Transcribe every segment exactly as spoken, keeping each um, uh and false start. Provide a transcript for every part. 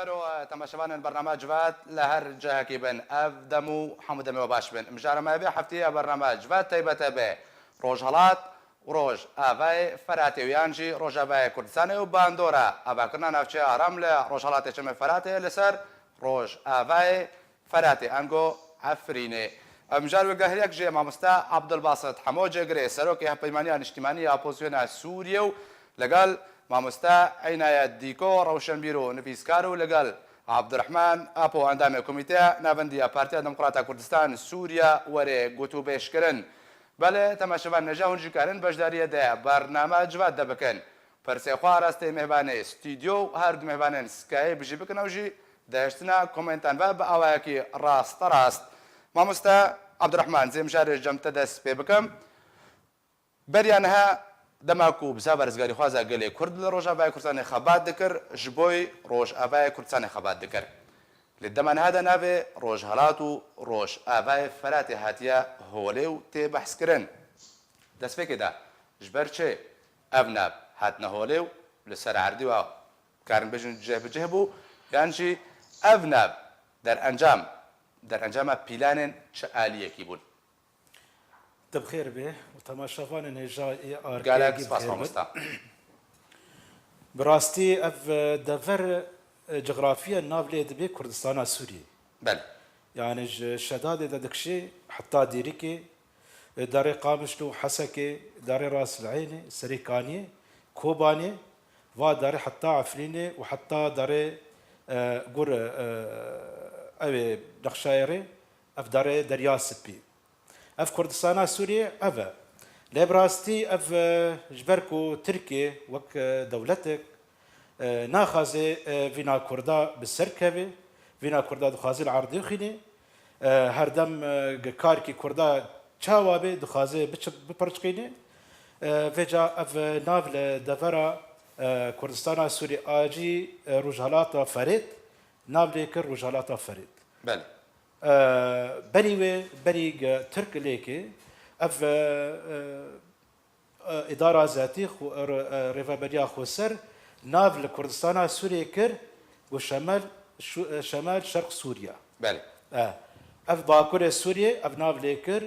Ero, e, temaşevanên bername Civat li her cihekî bin. Ev dem û hemû demê we baş bin. Mijara me vê hefteyê ya bername Civat taybet e bi Rojhelat û Rojavayê Feratê û yan jî Rojavayê Kurdistanê û bandora avakirina navçeya Aram li Rojhelatê Çemê Feratê li ser Rojavayê Feratê, ango Efrînê. Ev mijar wekî guheriyek ji mamoste Abdulbasit Hemo Cegirê, serokê Hevpeymaniya Niştimanî ya Opozisyona Sûriyê û legel mamoste Eynayet Dîko, rewşenbîr û nivîskar û legel Abdurrahman Apo, endamê Komîteya Navendî ya Partiya Demokrata Kurdistan Sûriye were gotûbêj kirin. Belê, temaşevan, nêja hûn jî karin beşdariyê de bername Civat de bikin. Pirsê xwe rastê mêvanê stûdyo û her du mêvanên Skype jî bikin ew jî dehiştina komentan ve bi awayekî rasterast. Mamoste Abdurrahman, zê mijarê ji cem te dest pê bikim. Beriya niha dema ku bi zava rizgarîxwaza gelê Kurd li Rojavayê Kurdistanê xebat dikir, ji bo Rojavayê Kurdistanê xebat dikir. Li dema niha de navê Rojhelat û Rojavayê Feratê hatiye holê û tê behskirin. Destpêkê de ji ber çi ev nav hatine holê û li ser erdî we karin bêjin cih bi cih bû, yan jî ev nav derencam, derencama pîlanên çi aliyekî bûn? Te bi xêr bê û temaşevanên hêja ê Artê Gelek gî bi spas xêr bin. Mamosta. Bi rastî ev, e, dever, e, cografiya nav lê dibê Kurdistana Sûriyê. Belê. Yani ji Şedadê de dikişê heta Dîrikê, e, darê Qamişlo, Hesekê, darê Ras Leyênê, Serê Kaniyê, Kobanê, va darê heta Efrînê û heta darê, e, gur, e, ew ê nexşayê rê, ev darê Derya Spî. Ev Kurdistana Sûriyê ev e. Lê bi rastî ev, e, ji ber ku Tirkiye wek, e, dewletek, e, naxwaze, e, vîna Kurda bi ser keve, vîna Kurda dixwaze li erdê xîne, e, her dem, e, gi karkî Kurda çawa bê, dixwaze biçi-, bipirçqîne. E, vêca ev nav li devera, e, Kurdistana Sûrî a jî, e, Rojhelata Ferêt, nav lê kir Rojhelata Ferêt. Belê. E, berî wê, berî ge-, Tirk lêkê, ev, e, e, e, îdara zetî xwe, e, re-, e, rêveberiya xweser nav li Kurdistana Sûriyê kir, got Şemel, şu, e, Şemel Şerq Sûriye. Belê. E, ev Bakurê Sûriyê, ev nav lê kir,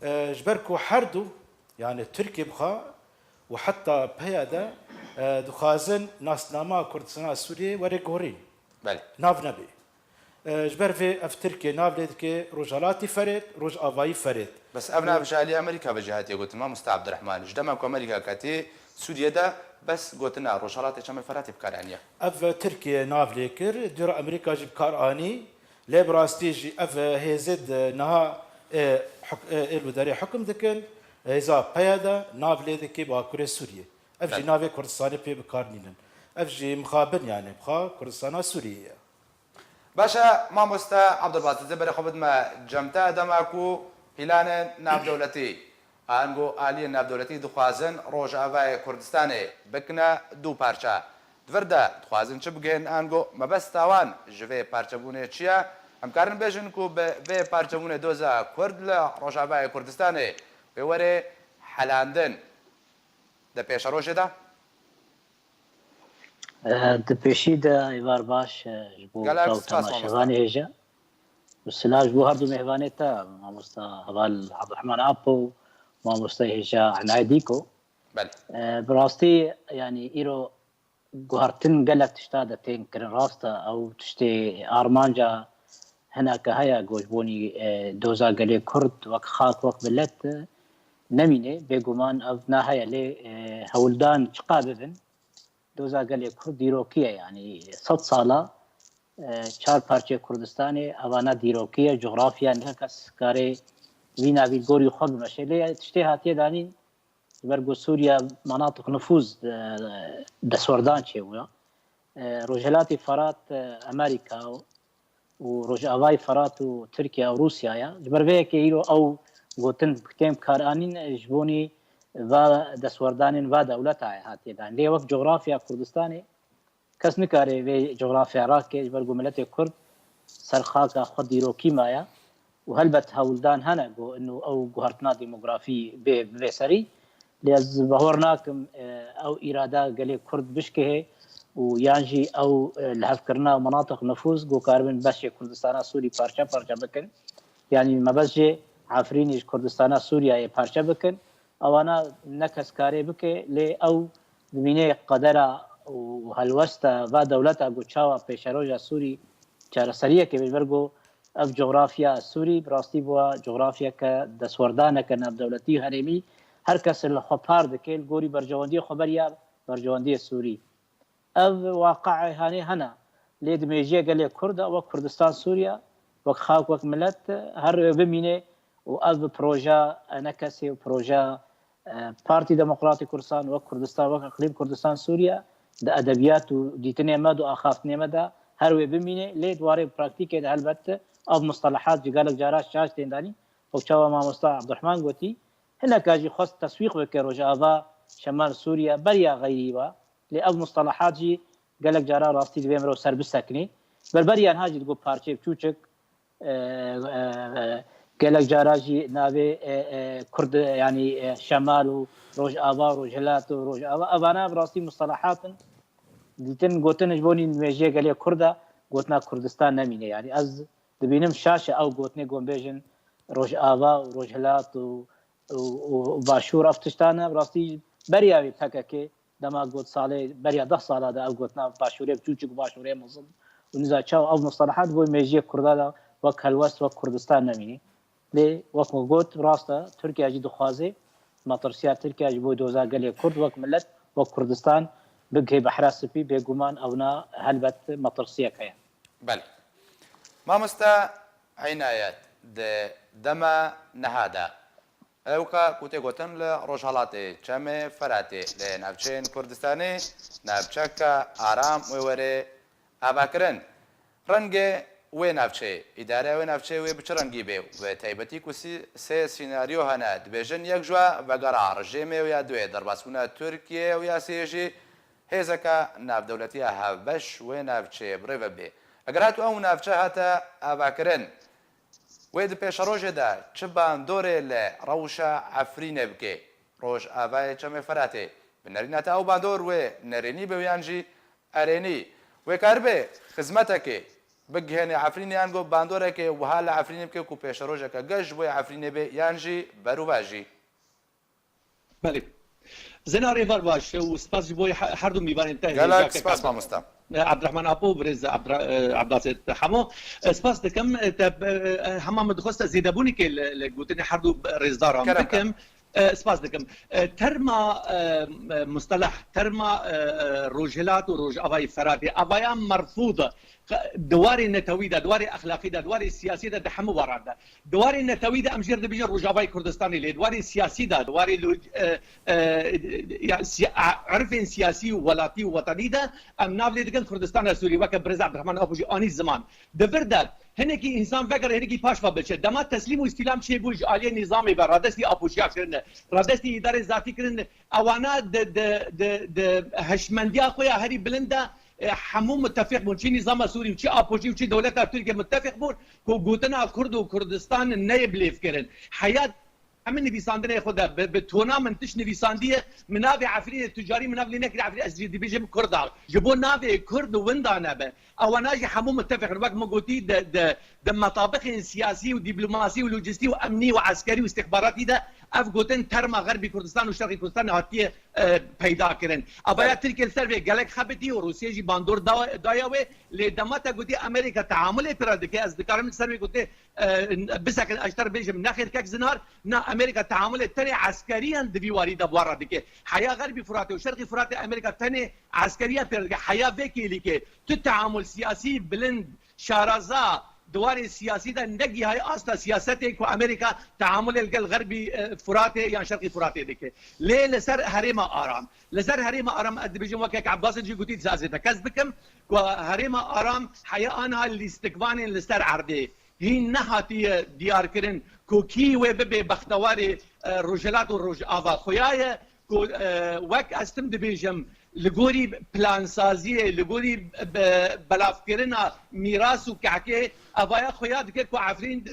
e, ji ber ku her du, yani Tirkiye bixwe û heta P Y D, e, dixwazin nasnama Kurdistana Sûriyê were gorîn. Belê. Nav nebê. E, ji ber vê ev Tirkiye nav lê dike Rojhelatî Ferêt, Rojavayî Ferêt. Bes ev nav ji alî Amerîka ve jî hatiye gotin, mamoste Abdurrahman. Ji dema ku Amerîka ketiye Sûriye de bes gotina Rojhelatê Çemê Feratê bi kar aniye. Ev Tirkiye nav lê kir, dûra Amerîka jî bi kar anî. Lê bi rastî jî ev hêzê di niha, e, huk-, e, êl û derê hukm dikin, hêza P Y D nav lê dike Bakurê Sûriye. Ev jî Belê. navê Kurdistanê pê bi kar nînin. Ev jî mixabin yani, bixa Kurdistana Sûriye ye. Baş e, mamoste Abdulbasit, zê berê xwe bidime cem te, dema ku pîlanên navdewletî, ango aliyên navdewletî dixwazin Rojavayê Kurdistanê bikine du parça. Di vir de dixwazin çi bigihên, ango mebesta wan ji vê parçebûnê çi ye? Em karin bêjin ku bi vê parçebûnê doza Kurd li Rojavayê Kurdistanê wê were helandin. Di pêşerojê de? E, di pêşî de êvar baş, e, ji bo Gelek te û spas, mamoste. Temaşevanê hêja. Û silav ji bo her du mêvanê te, mamosta heval Abdurrahman Apo û mamosta hêja Enay Dîko. Belê. E, bi rastî, yani îro guhertin gelek tişta de tên kirin. Rast e, ew tiştê armanca hineke heye ku ji bonî, e, doza gelê Kurd wek xak, wek milet, e, nemîne. Bêguman ev ne heye, lê, e, hewldan çiqa bibin, doza gelê Kurd dîrokî ye, yanî sed sala, e, çar parçeyê Kurdistanê, evana dîrokî ye, cografya, ne kes karê vî navî gorî xwe bimeşe. Lê tiştê hatiye danîn, ji ber ku Sûriye menatiq nifûz, e, destwerdan çêbûye. E, Rojhilatê Ferat, e, Amerîka û Rojavayê Ferat û Tirkiye û Rûsya ye. Ji ber vê yekê îro ew gotin kêm kar anîn, e, ji bonî va destwerdanên va dewleta ye hatiye dan. Lê wek cografya Kurdistanê kes nikare vê cografya rake, ji ber ku miletê Kurd ser xaka xwe dîrokî maye û helbet hewldan hene ku ino ew guhertina demografî bê, bivê serî. Lê ez bawer nakim, e, ew îrada gelê Kurd bişkihê û yan jî ew, e, lihevkirina minatiq nifûs ku karibin beşê Kurdistana Sûrî parçe parçe bikin. Yanî mebest jê Efrînî ji Kurdistana Sûriyeyê parçe bikin. Ewana ne kes karê bike, lê ew dimîne qedera û helwesta va dewleta ku çawa pêşeroja Sûrî çareseriyekê bê, ji ber ku ev cografya Sûrî bi rastî bûa cografyeke destwerdaneke navdewletî û herêmî. Her kes li xwe par dike, li gorî berjewendiyê xwe beriya berjewendiyê Sûrî. Ev waqiê hanê hene. Lê di mêjiya gelê Kurd de wek Kurdistan Sûriye, wek xak, wek milet her wê bimîne û ev proje enekesê û proje, e, Partî Demokratî Kurdistan, wek Kurdistan, wek Iqlîm Kurdistan Sûriye di edebiyat û dîtinê me de û axaftinê me de her wê bimîne. Lê di warê praktîkê de helbet ev mustelehat ji gelek cara şaş tên danîn. Wek çawa mamosta Abdurrahman gotî, hineka jî xwest teswîq bike Rojava, Şemal Sûriye, beriya xeyrî ve. Lê ev mustelehat jî gelek cara rastî divê mirov ser bisekinî. Berberiyan ha jî digot parçeyê biçûçik, e, e, e, gelek cara jî navê, e, e, Kurd, yanî, e, Şemal û Rojava û Rojhilat û Rojava. Evana bi rastî mustelehat in. Dîtin gotin ji bo nî nimêjiyê gelê Kurd e, gotina Kurdistan nemîne. Yanî ez dibînim şaş e ew gotinê ku em bêjin Rojava û Rojhilat û, û, û Başûr, ev tiştan e. Bi rastî beriya wê P K K dema got salê, beriya deh sala de ew gotina Başûrê biçûçik û Başûrê mezin û nîza çawa ev mustelehat bo mêjiyê Kurda de wek helwest, wek Kurdistan nemînî. Lê wek min got, rast e, Tirkiye jî dixwaze metirsiya Tirkiye ji bo doza gelê Kurd wek milet, wek Kurdistan bigihê behra spî, bêguman ewna helbet metirsiyek heye. Belê. Mamoste Înayet, di dema niha de, ewka ku tê gotin li Rojhelatê Çemê Feratê, li navçeyên Kurdistanê navçeyeke aram wê were avakirin. Rengê wê navçeyê, îdareya wê navçeyê wê bi çi rengî bê? Bi taybetî ku sî-, sê sînaryo hene, dibêjin yek ji we vegera rejîmê û ya duyê derbasbûna Tirkiyeyê û ya sê jî hêzeke navdewletî ya hevbeş wê navçeyê bi rê ve bê. Eger hatu ew navçe hate avakirin, wê di pêşerojê de çi bandorê li rewşa Efrînê bike? Rojavayê Çemê Feratê bi nerîna te ew bandor wê nerînî be yan jî erênî? Wê karibe xizmetekê bigihêne Efrînê yan go bandorekê wiha li Efrînê bike ku pêşerojeke geş ji bo Efrînê be yan jî berûvajî? Belê. Zena Rêvar baş û spas ji bo he-, her du mîvanên te. Gelek hêja spas kekam. Mamosta. E, Abdurrahman Apo, birêz Abdra-, e, Abdulbasit Hemo. E, spas dikim, e, te, e, hema min dixwest zêdebûnekê li, li gotinê her du rêzdaran Kerem bikim. E, spas dikim. E, terma, e, e, musteleh, terma, e, e, Rojhilat û Rojavayê Feratê, avaya merfûd e. Di warê netewî de, di warê exlaqî de, di warê siyasî de, di hemû waran de. Di warê netewî de em jê re dibêjin Rojavayê Kurdistanê, lê di warê siyasî de, di warê lo-, e, e, ya, siya-, a, urfên siyasî û welatî û wetenî de em nav lê dikin Kurdistana Sûrî, weke birêz Abdurrahman Apo jî anî ziman. Di vir de hinekî însan vegere, hinekî paş ve biçe. Dema teslîm û îstîlam çêbû ji aliyê nîzamê ve radestî apojiya kirine, radestî îdarê zatî kirine, ewana di, di, di, di hişmendiya xwe ya herî bilind de, e, hemû mutefîq bûn. Çi nîzama Sûrî û çi apojî û çi dewleta Tirkiye mutefîq bûn ku gotina Kurd û Kurdistan neyê bilêvkirin. Heya em nivîsandinê xwe de bi, bi tona min tişt nivîsandiye, min navê Efrînê tucarî min nav lê nekiriye, Efrîn ez jî dibêjim Kurda. Ji bo navê Kurd winda nebe. Ewana jî hemû mutefîq in. Wek min gotî, di, di, di metabixên siyasî û dîplomasî û lojistî û emnî û eskerî û îstixbaratî de ev gotin terma Xerbî Kurdistan û Şerqî Kurdistan hatiye, e, peyda kirin. Avaya Belê. Tirkiye li ser vê gelek xebitî û Rûsiyê jî bandor da-, daye wê. Lê dema te gotî Amerîka teamulê pira dike, ez dikarim li ser wê gotê, e, bisekin, ez ji te re bêjim, nexêr kek zinar, na Amerîka teamulê tenê eskeriyan di vî warî de bi wan re dike. Heya Xerbî Furatê û Şerqî Furatê Amerîka tenê eskeriyan pira dike. Heya vê kêlîkê tu teamul siyasî bilind, şaraza, di warê siyasî de negihaye asta siyasetê ku Amerîka teamulê li gel Xerbî, e, Furatê yan Şerqî Furatê dike. Lê li ser herêma aram, li ser herêma aram ez dibêjim weke Ebbasin jî gotî, dizazê tekez bikim ku herêma aram heya anha lîstikvanên li ser erdê hîn nehatiye diyarkirin ku kî wê bibe bextewarê, e, Rojhilat û Rojava. Xuya ye ku, e, wek ez tim dibêjim, Li gorî plansaziyê, li gorî be-, belavkirina mîras û kehkê, evaya xuya dike ku Efrîn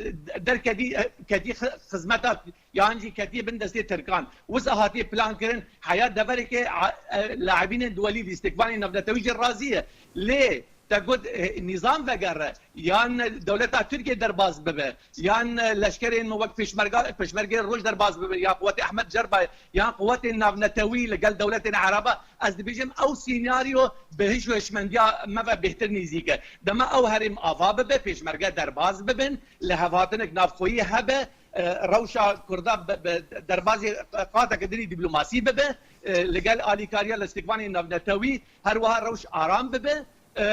derketî, ketî xi-, xizmeta yan jî ketiye bin destê Tirkan. Wisa hatiye plan kirin, heya deverekê a-, e, laibînên duwelî, lîstikvanên navnetewî jî razî ye. Lê te got, e, nîzam vegere, yan dewleta Tirkiye derbas bibe, yan, e, leşkerên me wek Pêşmerga, Pêşmergeyê Roj derbas bibe, ya quwetê Ehmed Cerba, yan quwetên navnetewî li gel dewletên Ereba, ez dibêjim ew sînaryo bi hiş û hişmendiya me ve bêhtir nêzîk e. Dema ew herêm ava bibe, Pêşmerge derbas bibin, lihevhatinek navxweyî hebe, e, rewşa Kurda bi, bi derbazê qateke dinî dîplomasî bibe, e, li gel alîkariya lîstikvanên navnetewî, her wiha rewş aram bibe, e,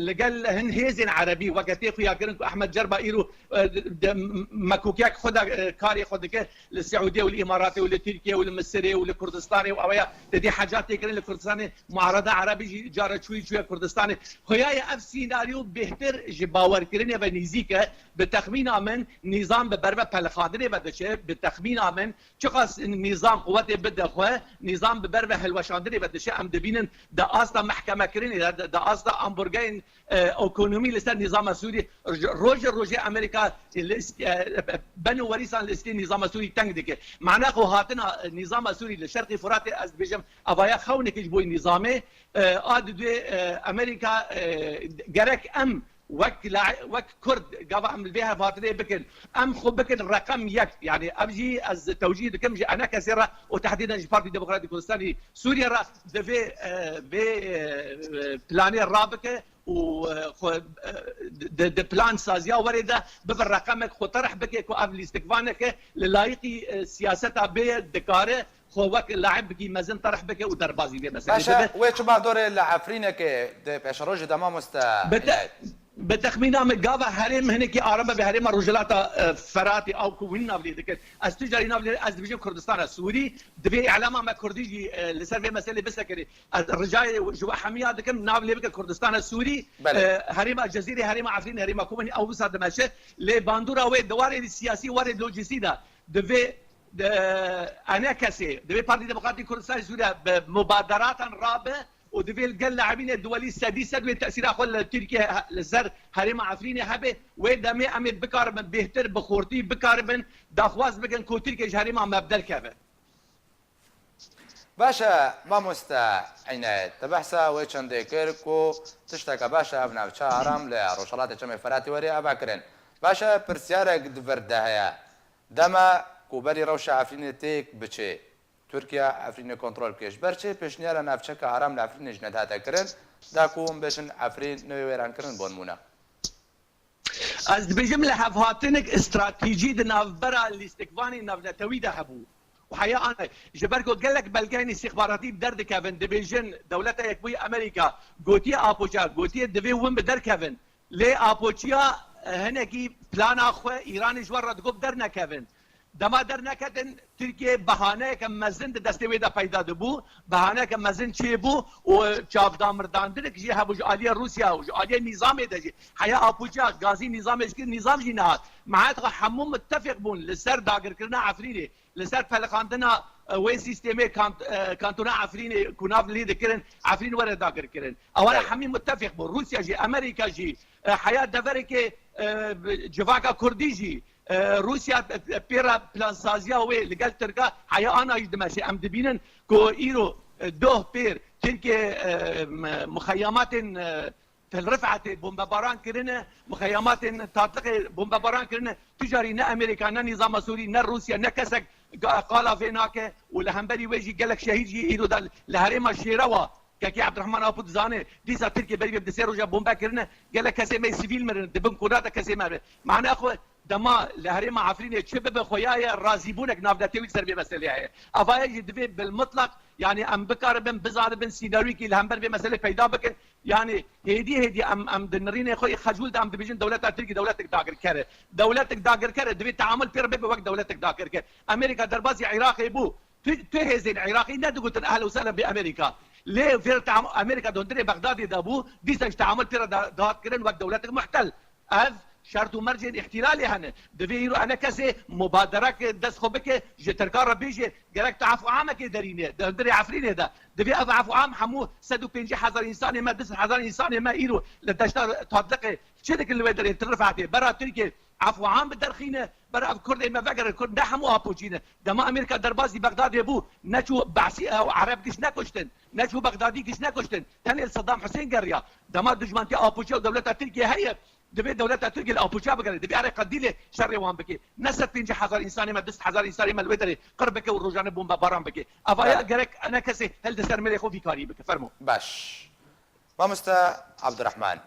li gel hin hêzên erebî, weke tê xuyakirin ku Ehmed Cerba îro, e, de, mekokiyek xwe de, e, karê xwe dike li Siûdiyê û li Îmaratê û li Tirkiye û li Misirê û li Kurdistanê û ew ya te dê heca tê kirin li Kurdistanê, muarada erebî jî cara çûyî çûye Kurdistanê. Xuya ye ev sînaryo bêhtir ji bawerkirinê ve nêzîk e. Bi texmîna min nîzam bi ber ve pelixandinê ve diçe. Bi texmîna min çiqas nîzam quwetê bide xwe, nîzam bi ber ve hilweşandinê ve diçe. Em dibînin di asta mehkemekirinê de, di, di asta ambargoyên, e, ekonomî li ser nîzama Sûrî, roj, rojê rojê Amerîka li îst-, e, ben û werîsan li îstê nîzama Sûrî teng dike. Mana xwe hatina nîzama Sûrî li Şerqî Furatê, ez dibêjim, evaya xewnekê ji bo nîzamê, e, a didwê, e, Amerîka, e, gerek em wek la-, wek Kurd gava em li vê hevhatinê bikin, em xwe bikin reqem yek. Yanî ev jî ez tewcîh dikim ji enekesê re û tehdîden ji Partî Demokratîk Kurdistanî Sûriye re, divê, e, vê, e, planê rabike û, e, xwe, e, di, di plan saziya werê de bibe reqemek xwe terh bike ku ev lîstikvaneke li layîqî, e, siyaseta bê ye, dikare xwe wek laibekî mezin terh bike û derbazî vê meselê bibe. Wê çima dorê li Efrînekê di pêşerojê de mamoste Bi te-, Înayet? Bi texmîna min gava herêm hinekî aram be, herêma Rojhilata, e, Feratê, ew ku hûn nav lê dikin. Ez tu carî nav lê, ez dibêjim Kurdistana Sûrî, divê îlama me Kurdî jî, e, li ser vê meselê bisekinê. Ez ricayê ji we hemiya dikim, nav lê bike Kurdistana Sûrî, Belê. e, herêma Cezîrê, herêma Efrînê, herêma Kobanî, ew wisa dimeşe. Lê bandora wê di warê siyasî, warê lojîstî de divê, e, enekesê, divê Partî Demokratîk Kurdistanê Sûriye bi mubaderatan rabe û divê li gel laibînê duwelî sedî sed wê tesîra xwe li Tirkiye he-, li ser herêma Efrînê hebe. Wê demê em ê bikaribin bêhtir, bi xortî bikaribin daxwaz bikin ku Tirkiye ji herêma me bi derkeve. Baş e, mamoste Înayet, te behsa wê çendê kir ku tişteke baş e ev navçe aram li Rojhelatê Çemê Feratê werê ava kirin. Baş e, pirsyarek di vir de heye. Dema ku berî rewşa Efrînê têk biçê, Tirkiye Efrînê kontrol bike, ji ber çi pêşniyara navçeke aram li Efrînê ji nedihate kirin, da ku hûn bêjin Efrîn newê wêrankirin bo nimûne? Ez dibêjim, li hevhatinek stratejî di navbera lîstikvanê navnetewî de hebû. Û heya ana, ji ber ku gelek belgeyên îstîxbaratî bi derdikevin, dibêjin, Dewleta Yekbûyî Amerîka gotiye Apoça, gotiye divê win bi derkevin. Lê Apoçiya, e, hinekî plana xwe Îranê ji we re digot dernekevin. Dema derneketin, Tirkiye behaneyeke mezin di destê wê de peyda dibû, behaneyeke mezin çêbû û çavdamirdandineke jî hebû ji aliyê Rûsya û ji aliyê nîzamê de jî. Heya Apoçiya gazî nîzamê jî kir, nîzam jî nehat. Mehet xwe hemû mutefîq bûn li ser dagirkirina Efrînê, li ser pelixandina, e, wê sîstemê kant-, e, kantona Efrînê ku nav lê dikirin, Efrîn were dagirkirin. Ew were Evet. hemî mutefîq bû. Rûsya jî, Amerîka jî, e, heya deverekê, e, civaka Kurdî jî, e, Rûsya, e, pêra plansaziya wê li gel Tirka heya ana jî dimeşe. Em dibînin ku îro, e, doh pêr Tirkiye, e, m-, muxeyamatên, e, Til Rifetê bombebaran kirine, muxeyamatên Tatiqê bombebaran kirine. Tu carî ne Amerîka, ne nîzama Sûrî, ne Rûsya, ne kesek ga-, qala vê nake û li hemberî wê jî gelek şehîd jî îro de li herêma Şêrewa, kekê Ebdirehman Apo dizane, dîsa Tirkiye berî vê bi du sê roja bombe kirine, gelek kesê me sivîl mirin, di bin kona de kesê me mirin. Mana xwe dema li herêma Efrînê çi bibe, xuya ye razîbûnek navnetewî li ser vê meselê heye. Ava ye jî divê bil mitlaq, yanî em bikaribin, bizanibin sînaryoyekî li hember vê meselê peyda bikin. Yanî hêdî hêdî em, em di nirînê xwe yê xecûl de em dibêjin dewleta Tirkî dewletek dagirker e. Dewletek dagirker e, divê teamul pê re bibe wek dewletek dagirker. Amerîka derbasî Iraqê bû. Tu, tu hêzên Iraqî nedigotin ehlen û sehlen bi Amerîka. Lê vêr team-, Amerîka di hundirê Bexdadê de bû, dîsa ji teamul pê re da-, dihat kirin wek dewletek muhtel. Ev Şert û mercên îhtilalê hene. Divê îro ene kesê mubaderek dest xwe bike, ji Tirkan re bêje, gerek tu efûamekê derîne, di hundirê Efrînê de. Divê ev efûam hemû sed û pêncî hezar însanê me, du sed hezar însanê me îro li deşta Tatliqê çi dikin li wê derê, li Rifetê, bera Tirkiyê efûam biderxîne, bera ev Kurdê me vegerin, Kurd ne hemû Apoçî ne. Dema Amerîka derbasî Bexdadê bû, neçû Be'sî û Ereb giş nekuştin, neçû Bexdadî giş nekuştin. Tenê li Saddam Husên geriya. Dema dijmantiya Apoçiya û dewleta Tirkiyê heye, divê dewleta Tirkiyê li Apoçiya bigere. Divê erê Qendîlê şerê wan bike. Ne sed pêncî hezar însanê me, du sed hezar însanê me li wê derê qir bike û rojane bombebaran bike. Evaya Belê. gerek ene kesê helde ser mêrê xwe vî karî bike. Fermo. Baş. Mamoste Abdurrahman,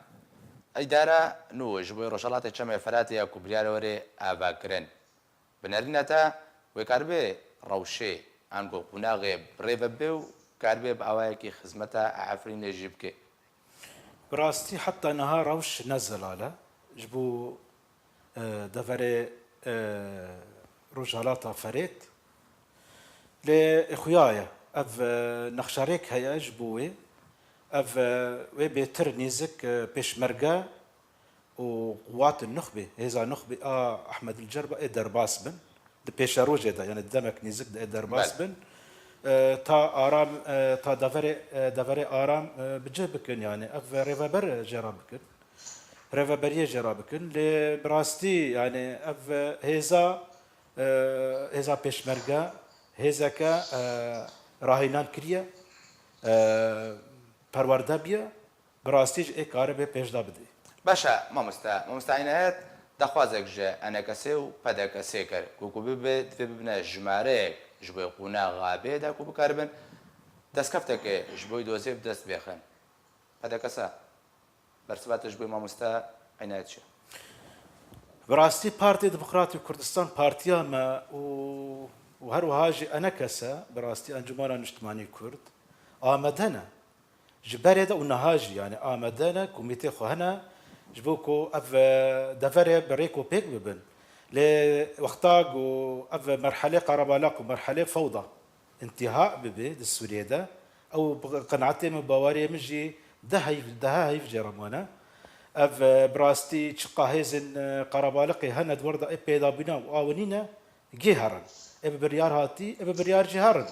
îdara nû ji bo Rojhelatê Çemê Feratê ya ku biryar were avakirin. Bi nerîna te wê karibe rewşê ango qonaxê bi rê ve bê û karibe bi awayekî xizmeta Efrînê jî bike? Bi rastî heta niha rewş ne zelal e. Ji bo, e, deverê, e, Rojhelata Ferêt. Lê xuya ye. Ev, e, nexşerêk heye ji bo wê. Ev, e, wê bêtir nêzik, e, pêşmerge û quwatên nuxbê, hêza nuxbê a Ehmed el Cerba ê derbas bin. Di pêşerojê de, yani di demek nêzik de ê derbas Belê. bin. E, ta aram, e, ta deverê, e, deverê aram, e, bi cih bikin, yani ev rêveber jê re bikin. Rêveberiyê jê re bikin. Lê bi rastî, yani ev hêza, e, hêza pêşmerge, hêzeke, e, rahînan kiriye, e, perwerde biye. Bi rastî jî ê karibe pêşda bidê. Baş e, mamoste. Mamoste Înayet, daxwazek ji E N K S û P D K S kir, ku, ku bibe, divê bibine jimareyek ji bo qonaxa bê de ku bikaribin destkefteke ji bo dozê bi dest bêxin. P D K S, bersiva te ji bo mamoste Înayet çi? Bi rastî Partî Demokratî Kurdistan partiya me û, û her wiha jî E N K S, bi rastî Encûmena Niştimanî Kurd, amade ne. Ji berê de û niha jî, yani, amade ne, komîtê xwe hene, ji bo ku ev, e, deverê bi rêk û pêk bibin. Lê wexta ku ev merhelê qerebalix û merhelê fewda, întîha bibe di Sûriyê de, ew bi qenaetê min, baweriyê min jî deh heyv, deha heyv jê re mane. Ev, e, bi rastî çiqa hêzên, e, qerebalixê hene di wir de ê pêdabûna û awinîne, gê herin. Ê bi biryar hatî, ê bi biryar jî herin.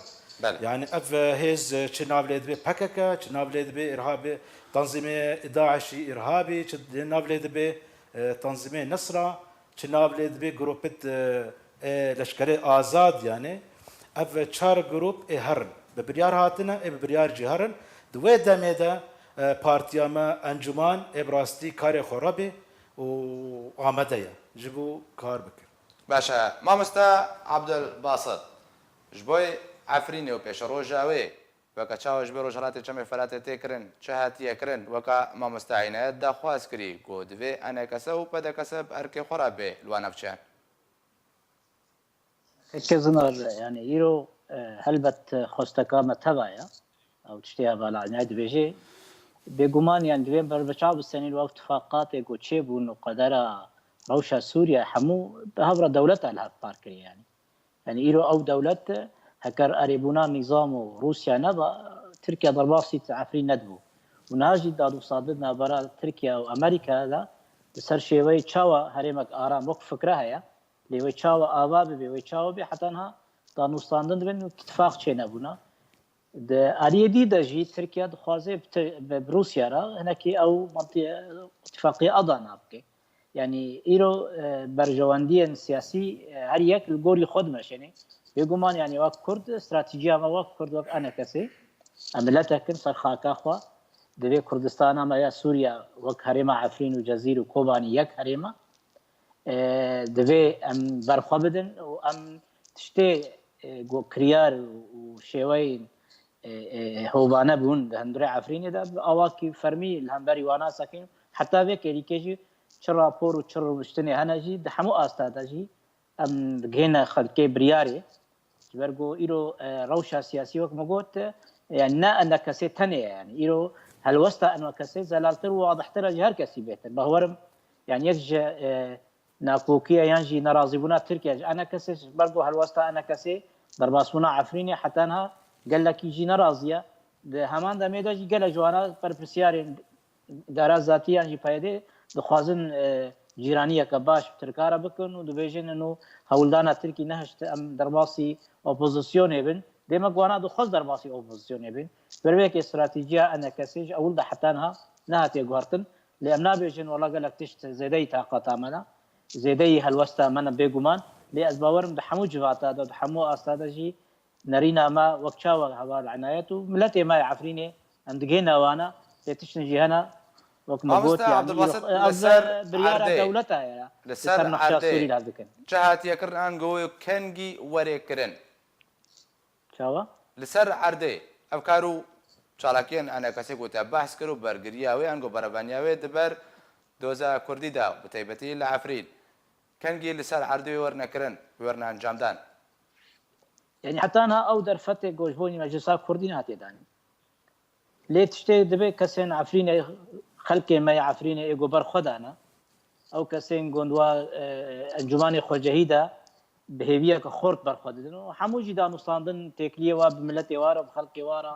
Belê. Yani ev, e, hêz, e, çi nav lê dibe P K K, çi nav lê dibe îrhabê, tanzîmê DAIŞî îrhabî, çi nav lê dibe, e, tanzîmê Nesra, çi nav lê dibe grupit, e, e, leşkerê azad, yani ev çar grup ê herin. Bi biryar hatine, ê bi biryar jî herin. Di wê demê de, e, partiya me, encûman, ê bi rastî karê xwe re bê û amade ye ji bo kar bike. Baş e. Mamoste Abdulbasit, ji bo Efrînê û pêşeroja wê, weke çawa ji bo Rojhelatê Çemê Feratê tê kirin, çi hatiye kirin? Weke mamoste Înayet daxwaz kirî ku divê E N K S û P D K S bi erkê xwe re bê, li wan ev çi ye? Keke Zinar, yani îro, e, helbet xwesteka me teva ye. Ew tiştê hevala Înayet dibêje. Bêguman, yani divê berbiçav bistenîn û ev tifaqatê ku çêbûn û qedera rewşa Sûriye hemû bi hev re dewleta li hev par kiriye yani. Yani îro ew dewlet heker erêbûna nîzam û Rûsya neba, Tirkiye derbasî Efrîn nedibû. Û niha jî dadûsandin navbera Tirkiye û Amerîka de li ser şêweyê çawa herêmek aram wek fikre heye, lê wê çawa ava bibe, wê çawa bê, heta niha danûstandin dibin û îtifaq çênebûna. Di aliyê dî de jî Tirkiye dixwaze bi Tir-, bi, bi Rûsya re hinekî ew mantî-, îtifaqî adana bike. Yanî îro, e, berjewendiyên siyasî, e, her yek li gorî xwe dimeşêne. Bêguman, yanî wek Kurd, stratejiya me wek Kurd, wek E N K S'ê, em miletek in ser xaka xwe. Divê Kurdistana me ya Sûriye wek herêma Efrîn û Cezîr û Kobanî yek herêma. E, divê em berxwe bidin û em tiştê, e, ku kiryar û şêweyên, e, e, hovane bûn di hundirê Efrînê de, bi awakî fermî li hemberî wana sekin. Heta vê kêlîkê jî çi rapor û çi rûniştinê hene jî, di hemû asta de jî em digihîne xelkê biryarê. Ji ber ku îro, e, rewşa siyasî wek min got, e, yani ne E N K S'ê tenê ye yani. Îro helwesta E N K S'ê zelaltir û wadihtir e ji her kesî bêtir. Bawerim yani yek ji, e, nakokiya yan jî nerazîbûna Tirkiye ji E N K S'ê, ji ber ku helwesta E N K S'ê derbasbûna Efrînê heta niha gelekî jî nerazî ye. Di heman demê de jî gelek ji wana berpirsyarên îdara zatî yan jî P Y D'ê dixwazin, e, cîraniyeke baş bi Tirka re bikin û dibêjin ino hewldana Tirkî nehişt em derbasî opozisyonê bin. Dê me ku wana dixwest derbasî opozisyonê bin. Ber vê yekê stratejiya E N K S'ê ji ewil de heta niha nehatiye guhertin. Lê em nabêjin wela gelek tişt zêdeyî taqata me ne. Zêdeyî helwesta me ne bêguman. Lê ez bawerim di hemû civata de, di hemû asta de jî nerîna me wek çawa heval Enayet û miletê me yê Efrînê em digihîne wana, lê tiştin jî hene, wek me got, Mamoste yani, Abdulbasit, îro-, ev li ser biryara erdê, dewleta ye, li li ser ser nexşa erdê Sûrî laz dikin. Çi hatiye kirin ango kengî were kirin? Çawa? Li ser erdê, ev kar û çalakiyên E N K S'ê ku te behs kir û bergiriya wê ango berebeniya wê di ber doza Kurdî de, bi taybetî li Efrîn, kengî li ser erdê wê werne kirin, wê werne encamdan? Yani heta niha ew derfetê ku ji bo Meclisa Kurdî nehatiye danîn. Lê tiştê dibe kesên Efrînê, xelkê me yê Efrînê ê ku ber xwe dane, ew kesên gund wa, e, encûmanê xwecehî de bi hêviyeke xort ber xwe didin û hemû jî danûstandin têkiliyê wa bi miletê wa re, bi xelkê wa re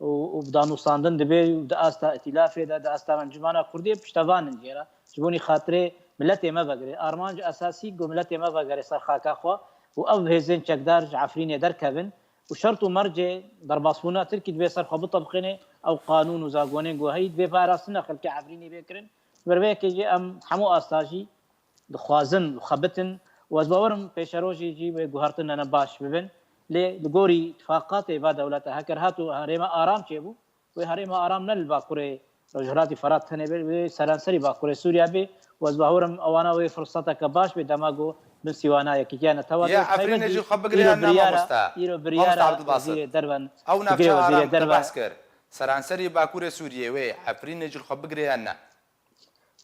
û, û bi danûstandin dibe û di asta îtîlafê de, di asta encûmana Kurdî piştevan in jê re. Ji bo nî xatirê miletê me vegirê. Armanc esasî ku miletê me vegere ser xaka xwe û ev hêzên çekdar ji Efrînê derkevin û şert û mercê derbasbûna Tirkî divê ser xwe bitebiqîne, ew qanûn û zagonên ku heyî divê parastina xelkê Efrînê bê kirin. Ji ber vê yekê jî em hemû asta jî dixwazin û xebitin û ez bawer im pêşerojê jî wê guhertin ne baş bibin. Lê li gorî tifaqatê va dewleta heker hat û herêma aram çêbû, wê herêma aram ne li Bakurê Rojhilatî Ferat tenê be, wê seranserî Bakurê Sûriya be û ez bawer im ewana wê firseteke baş be dema ku bin sîwana yekîtiya netewa de. Ya Efrînê jî xwe bigire yan ne, mamoste? Îro biryara wezîrê derve, ew navçe aram te behs kir. Seranserî Bakurê Sûriyê wê Efrînê jî xwe bigire yan ne?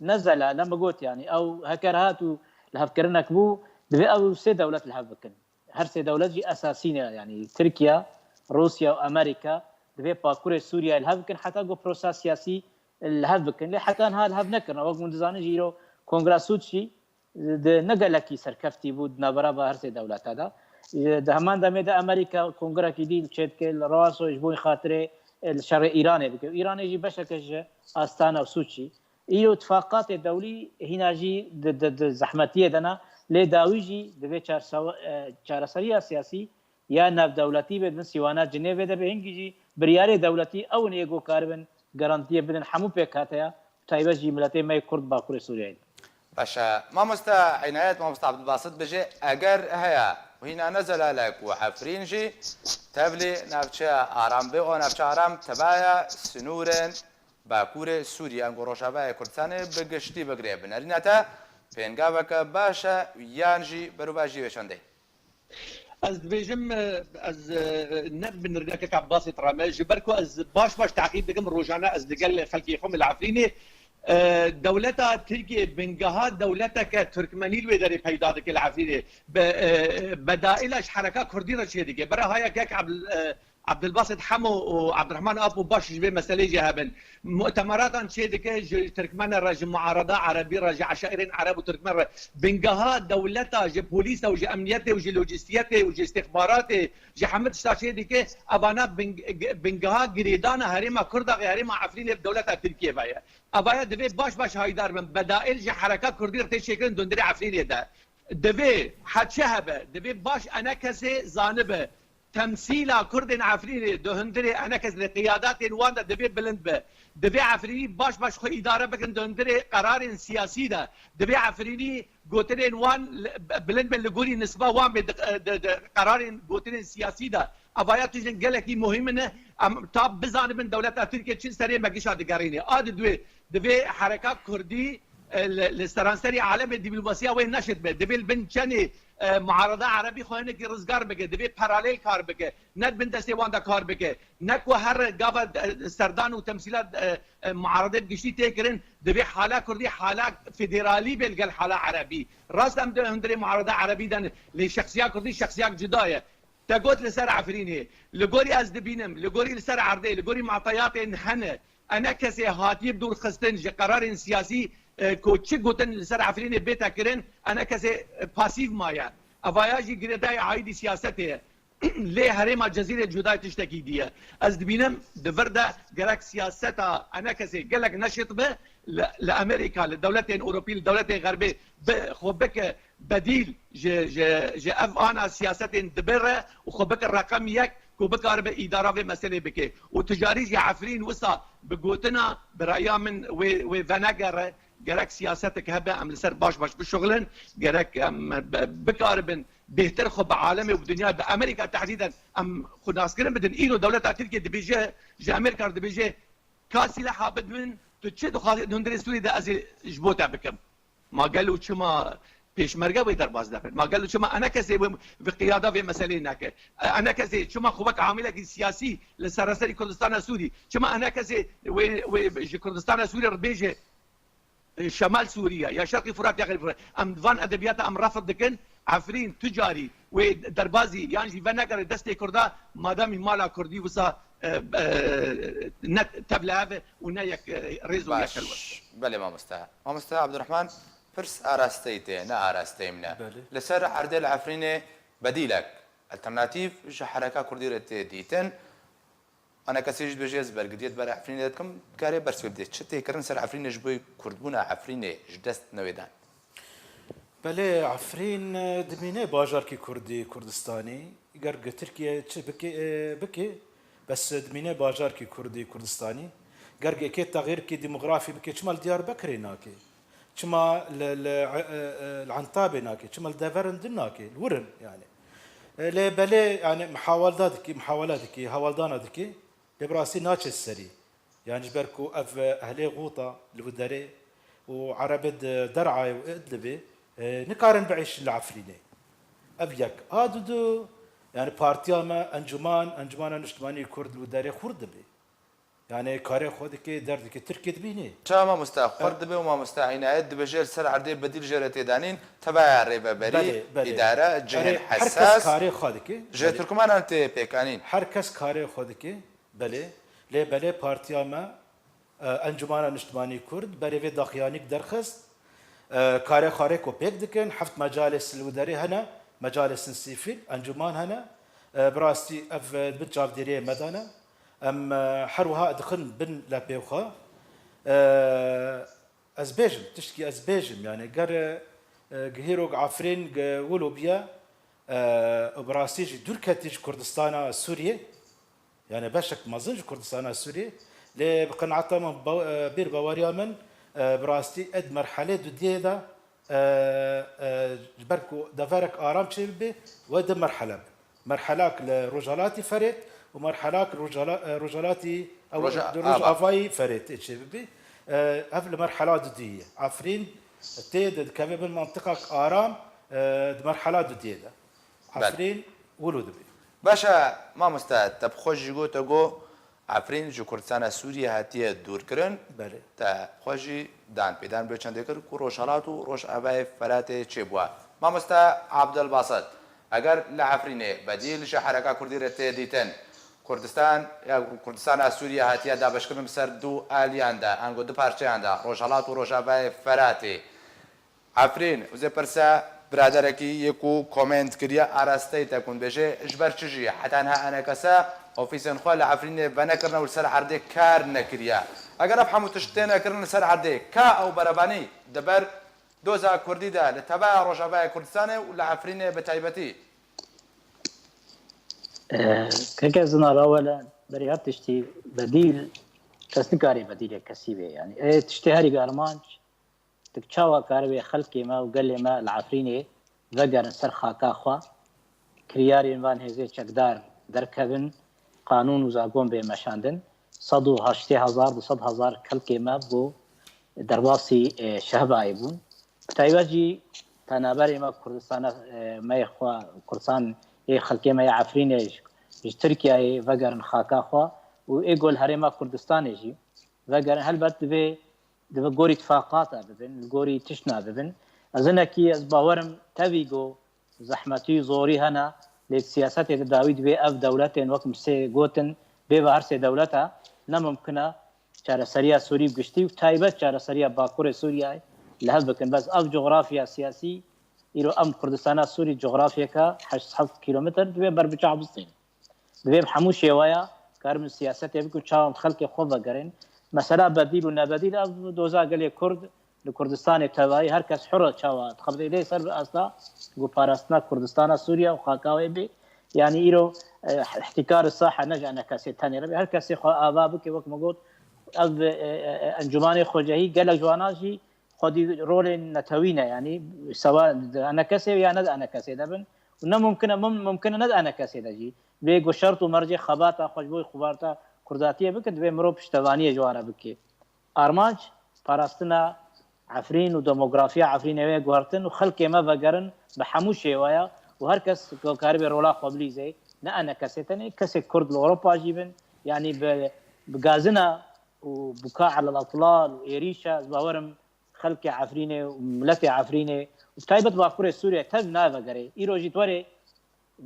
Ne zelal e, min got, yani, ew heker hat û lihevkirinek bû, divê ew sê dewlet lihev bikin. Her sê dewlet jî esasî ne, yani, Tirkiye, Rûsya û Amerîka divê Bakurê Sûriyeyê lihev bikin, heta ku prosa siyasî lihev bikin. Lê heta niha lihev nekirine. Wek hûn dizanin jî îro Kongra Sûd jî di ne gelekî serkeftî bû di navbera her sê dewleta de. Di heman demê de Amerîka kongirekî dî çêdike li Rewasa ji bo xatirê li şerê Îranê bike. Îranê jî beşeke ji astana Sûçî. Îro tifaqatê dewlî hîna jî di, di, di zehmetiyê de ne, lê dawî jî divê çarsewa-, e, çareseriya siyasî ya navdewletî be, di bin sîwana Cinêvê de be, hingî jî biryarê dewletî ew in ê ku karibin garantiyê bidin hemû pêkhateya, bi taybet jî miletê me yê Kurd Bakurê Sûriyeyê de. Baş e. Mamoste Înayet, mamoste Abdulbasit bijê, eger heye û hîna ne zelal e ku Efrîn jî tevlî navçeya aram be, o navçe aram tebaye sinûrên Bakurê Sûriyê, ango Rojavayê Kurdistanê bi giştî bigire, bi nerîna te pêngaveke baş e yan jî berovajî wê çendê? Ez dibêjim, e, ez, e, ne bi nirgekek Abbasê tira me, ji ber ku ez baş baş teqîb dikim, rojane ez li gel xelkê xwe me li Efrînê, e, dewleta Tirkiyê bingeha dewleteke Tirkmenî li wê derê peyda dike li Efrînê. Be, e, bedaîla ji hereka Kurdî re çêdike. Bera ha yekek Abd-, e, Abdulbasit Hemo û Abdurrahman Apo baş ji vê meselê jî hebin. Mutemeratan çêdike ji Tirkmene re, ji muarada Erebî re, ji eşairên Ereb û Tirkmen re. Bingeha dewleta ji polîsa û ji emniyetê û ji lojistiyetê û ji îstixbaratê, ji hemî tişta çêdike, evana bing-, bingeha girêdana herêma Kurda ve, herêma Efrînê bi dewleta Tirkiyê ve ye. Evaya divê baş baş haydar bin. Bedaîl ji hereka Kurdî re tê çêkirin di hundirê Efrînê de. Divê heçi hebe, divê baş ene kesê zanibe. Temsîla Kurdên Efrînê di hundirê ene kes li qiyadatên wan de divê bilind be. Divê Efrînî baş baş xwe îdare bikin di hundirê qerarên siyasî de. Divê Efrînî gotinên wan li, bilind be li gorî nisba wan be di, di, di qerarên gotinên siyasî de. Evaya tijin gelekî muhîm in. Em ta bizanibin dewleta Tirkiye çi serê me gişa digerîne. A di duê divê hereka Kurdî, e, li, li seranserî alemê dîplomasiya wê neşit be. Divê li bin çenê, e, muarada Erebî xwe hinekî rizgar bike. Divê paralel kar bike. Ne di bin destê wan de kar bike. Ne ku her gava, e, serdan û temsîla, e, e, muaradê bi giştî tê kirin, divê hala Kurdî hala federalî be li gel hala Erebî. Rast em di hundirê muarada Erebî de ne. Lê şexsiya Kurdî şexsiyek cuda ye. Te got li ser Efrînê. Li gorî ez dibînim, li gorî li ser erdê, li gorî mateyatên hene, ene kesê hatiye bi dûr xistin ji qerarên siyasî, e, ku çi gotin li ser Efrînê bête kirin, ene kesê, e, pasîv maye. Evaya jî girêdayê aîdî siyasetê ye. Lê herêma Cezîrê cudayê tiştekî dî ye. Ez dibînim di vir de gerek siyaseta ene kesê gelek neşit be, li, li Amerîka, li dewletên Ewropî, li dewletên Xerbê bi xwe bike bedîl ji, ji, ji ev ana siyasetên dibe re û xwe bike reqem yek ku bikaribe îdara vê meselê bike. Û tu carî jî Efrîn wisa bi gotina biraya min wê, wê venegere, gerek siyasetek hebe, em li ser baş baş bişuxulin, gerek em bi-, bikaribin bêhtir xwe bi alemê û bi dinyayê, bi Amerîka tehdîden em xwe naskirin bidin. Îro dewleta Tirkiye dibêje, ji Amerîka re dibêje, ka sîleha bidin, tu çi dixwazî di hundirê Sûrî de ez ê ji bo te bikim. Ma gelo çima pêşmerge wê derbas nebin? Ma gelo çima enekesê wê, wê qiyada vê meseleyê neke? Enekesê çima xwe wek amîlekî siyasî li sereserî Kurdistana Sûrî? Çima enekesê wê, wê ji Kurdistana Sûrî re bêje, e, Şemal Sûriye ya Şerqî Furat ya Xerîb Furat? Em van edebiyata em refd dikin. Efrîn tu carî wê derbazî yan jî venegere destê Kurda, madamî mala Kurdî wisa, e, e, ne tevlihev e û ne yek, e, rêz û yek helwest. Baş. Belê mamoste. Mamoste Abdurrahman, pirs arasteyî tê, ne arasteyî min e. Belê. Li ser erdê li Efrînê bedîlek, alternatîf ji hereka Kurdî re tê dîtin. Ana kesê jî dibêje ez bergiriyê di ber Efrînê de dikim, dikarê bersiv bidê. Çi tê kirin ser Efrînê ji bo kurdbûna Efrînê ji dest newê dan? Belê, Efrîn, e, dimîne bajarkî Kurdî Kurdistanî. Ger gi Tirkiye çi bike, e, bike, bes, e, dimîne bajarkî Kurdî Kurdistanî. Ger gi êkê texîrkî demografî bike, çima li Diyarbekirê nake? Çima li, li, e, e, li Entabê nake? Çima li deverên din nake? Li wir in, yani. E, lê belê, yani, mihawalda dikî, mihawala dikî, hawaldana dikî. Lê bi rastî naçe serî. Yani ji ber ku ev, e, ehlê Xûta li wî derê û Erebê di Derayê û Idlibê, e, nikarin biêşin li Efrînê. Ev yek. A dudu, yani partiya me, encûman, Encûmana Niştimanî Kurd li wî derê xurt dibe. Yani karê xwe dike, derdeke Tirkiyê dibîne. Çawa mamoste xurt dibe û mamoste Înayet dibêje li ser erdê bedîl jê re tê danîn, tevaya rêveberî, Belê, belê. îdare, cihên Erê, her kes hesas, karê xwe dike. ji Belê. Tirkmanan tê pêkanîn. Her kes karê xwe dike. Belê. Lê belê partiya me, e, Encûmana Niştimanî Kurd, berê vê daxuyanîk derxist. E, karê xwe rê ku pêk dikin, heft mecalê li wî derê hene, mecalê sivîl, encûman hene. E, bi rastî ev, e, bin çavdêriyê me de ne. Em, e, her wiha dixin bin lepê xwe. E, ez bêjim, tiştkî ez bêjim, yani ger, e, gihîrok Efrîn, gi wilo biye, e, û bi rastî jî dûr ketî ji Kurdistana Sûriyê, yani beşek mezin ji Kurdistana Sûriyê, lê bi qenaeta min, ba-, e, bîr baweriya min, e, bi rastî ê di merhelê dudiyê de, e, e, ji ber ku deverek aram çêbibe, wê di merhele be. Merhelak li Rojhelatî Ferêt û merhelak Rojhela-, e, Rojhelatî, ew, Roja-, di Ava. Rojavayî Ferêt ê çêbibe. E, ev li merhela dudiyê ye. Efrîn tê de dikeve bin mantiqak aram, e, di merhela dudiyê de. Belê. Efrîn wilo dibe. Baş e, mamoste, te bi xwe jî got, te got, Efrîn ji Kurdistana Sûriyê hatiye dûrkirin. Belê. Te xwe jî dan pêdan bi çendê kir ku Rojhelat û Rojavayê Feratê çêbûye. Mamoste Abdulbasit, eger li Efrînê bedîl ji hereka Kurdî re tê dîtin, Kurdistan, ya Kurdistana Sûriyê hatiye dabeşkirin bi ser du aliyan de, ango du parçeyan de, Rojhelat û Rojavayê Feratê. Efrîn, ez ê pirse biraderekî yê ku koment kiriye, arasteyî te ku dibêje, ji ber çi jî heta niha enekese ofîsên xwe li Efrînê venekirine û li ser erdê kar nekiriye. Eger ev hemû tişt têne kirin li ser erdê, ka ew berevanî di ber doza Kurdî de li teveya Rojavayê Kurdistanê û li Efrînê bi taybetî? Eh, keke Zinar, awele berî her tiştî bedîl, kes nikarê bedîlê kesî bê. Yani, ê tiştê herî bi armanc, tu çawa karibê xelkê me û gelê me li Efrînê vegerin ser xaka xwe, kiryarên van hêzê çekdar derkevin, qanûn û zakon bê meşandin. Sed û heştê hezar, du sed hezar xelkê me bû derbasî, e, Şehbayê bûn. Bi taybet jî penaberê me Kurdistana, e, me yê xwe, Kurdistan ê xelkê me yê Efrînê ji, ji Tirkiyeyê vegerin xaka xwe û ê gol herêma Kurdistanê jî vegerin. Helbet divê, divê gorî tifaqata bibin, li gorî tiştna bibin. Ez hinekî ez bawerim tevî ku zehmetî û zorî hene, lê di siyasetê de dawî divê ev dewletên wek min sê gotin, bê ve her sê dewleta ne mimkin e çareseriya Sûrî bi giştî û taybet çareseriya Bakurê Sûriyeyê li hev bikin. Bes ev cografya siyasî îro em Kurdistana Sûrî cografyeke heşt sed kilometre divê ber bi çav bistînin. Divê bi hemû şêweya karibin siyasetê bikin, çawa em xelkê xwe vegerin, Mesela bedîl û nebedîl, ev doza gelê Kurd li Kurdistanê tevayî, her kes hur e çawa dixebitê lê ser bi asta ku parastina Kurdistana Sûriye û xaka wê bê. Yanî îro, e, îhtîkar sahe ne ji enekesê tenê re bê. Her kesê xwe ava bike, wek min got, ev, e, e, e, encûmanê xwecehî gelek ji wana jî xwedî rolên netewî ne, yanî sewa di enekesê ya ne di enekesê de bin. Û ne mumkin e, mum-, mumkin e ne di enekesê de jî. Bê ku şert û mercê xebata xwe ji bo xebarta kurdatiyê bikin, divê mirov piştevaniyê ji wan re bike. Armanc parastina Efrîn û demografiya Efrînê wê guhertin û xelkê me vegerin bi hemû şêweya û her kes ku karibê rola xwe bilîze, ne enekesê tenê, kesê Kurd li Ewropa jî bin, yanî bi, bi gazina û buka elel etlal û êrîşa, ez bawerim xelkê Efrînê û miletê Efrînê û bi taybet Bakurê Sûriyê tev navegerê. Îro jî werê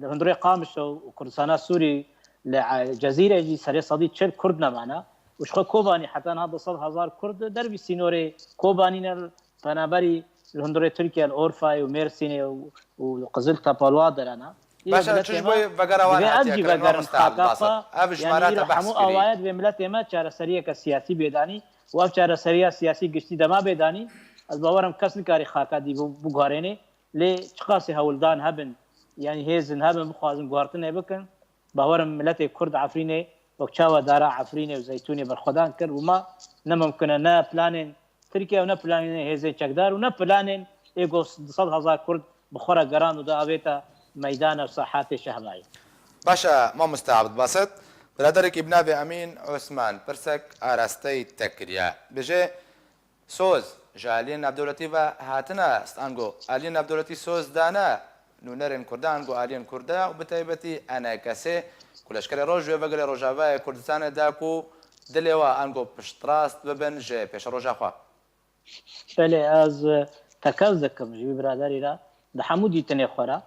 li hundirê Qamişlo û Kurdistana Sûrî li, e, Cezîrê jî serê sedî çil Kurd nemane û ji xwe Kobanî heta niha du sed hezar Kurd dervî sînorê Kobanî ne, penaberî li hundirê Tirkiye li Orfayê û Mêrsînê û, û Qizil Tepe li wa derana. Îro Baş e, miletê çi ji me bo vegera wan divê ev hatiye jî kirin, vegerin mamoste xaka Abdulbasit? Xwe. Ev ji me Yanî re îro te behs hemû kirî. Awayet vê miletê me çareseriyeke siyasî bêdanî û ev çareserîya siyasî giştî dema bêdanî, ez bawerim kes nikare xaka dî bi-, biguherênê. Lê çiqasê hewldan hebin, yanî hêzin hebin, bixwazin guhertinê bikin, bawerim miletê Kurd Efrînê wek çawa dara Efrînê û Zeytûnê berxwedan kir û ma ne mumkin e, ne planên Tirkiye û ne planên hêzên çekdar û ne planên ê ku du sed hezar Kurd bi xwe re gerand û da avêta meydana û sahatê şehbayê. Baş e, mamoste Abdulbasit, biraderekî bi navê Emîn Osman pirsek arasteyî te kiriye. Bêje, soz ji aliyên navdewletî ve hatine, st-, ango aliyên navdewletî soz dane nûnerên Kurdan, ango aliyên Kurda û bi taybetî enekesê ku leşkerê Roj wê vegerê Rojavayê Kurdistanê da ku dilê we ango piştrast bibin ji pêşeroja xwe? Belê, ez, e, tekez dikim ji wî biraderî re, di hemû dîtinê xwe re,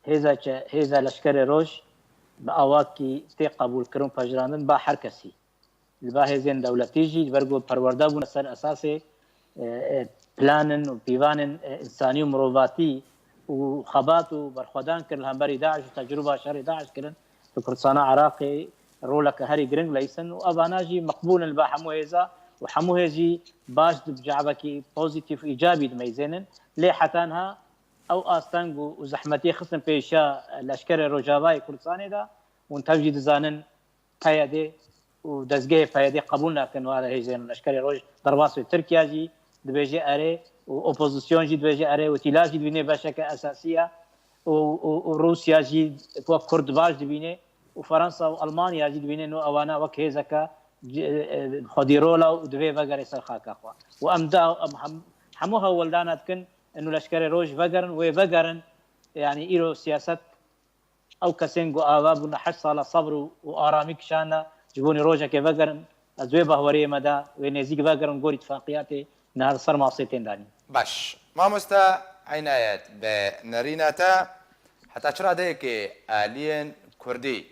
hêza çe-, hêza leşkerê Roj bi awakî tê qebûlkirin û pejirandin ba her kesî. Li ba hêzên dewletî jî, ji ber ku perwerde bûne ser esasê, e, e, planin û pîvanên, e, însanî û mirovatî û xebat û berxwedan kirin li hemberî DAIŞ û tecrûba şerê DAIŞ kirin, li Kurdistana Iraqê roleke herî giring leysin û evana jî meqbûl in li ba hemû hêza û hemû hêz jî baş di cavekî pozîtîf û îcabî dimeyzênin. Lê heta niha ew asteng û, û zehmetiyê xistin pêşiya leşkerê Rojavayê Kurdistanê de, hûn tev jî dizanin, P Y D û dezgehê P Y D qebûl nakin were hêzên leşkerê Roj derbas wê. Tirkiye jî dibêje erê û opozîsyon jî dibêje erê û Îtîlaf jî dibîne beşeke esasî ye û, û, û Rûsya jî wek Kurd baş dibîne û Fransa û Almanya jî dibîne no ewana wek hêzeke ci-, e, xwedî rola û divê vegere ser xaka xwe. Û em da, em hem-, hemû hewldana dikin eno leşkerê Roj vegerin, wê vegerin, yanî îro siyaset ew kesên ku ava bûne heşt sala sebr û, û aramî kişane, ji bo rojekê vegerin, ez wê bahweriyê me de wê nêzîk vegerin, gorî tifaqiyatê niha li ser masê tên danîn. Baş. Mamoste Eynayet, bi nerîna te, heta çi radeyekê aliyên Kurdî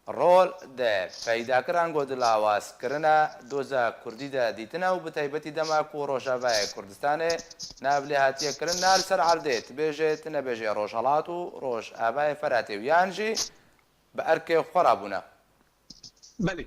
rol di peydakiran ku di lawazkirina doza Kurdî de dîtine û bi taybetî dema ku Rojavayê Kurdistanê nav lê hatiye kirin, na li ser erdê, tu bêjê, tu nebêjê Rojhelat û Rojavayê Feratê û yan jî bi erkê xwe rabûne? Belê.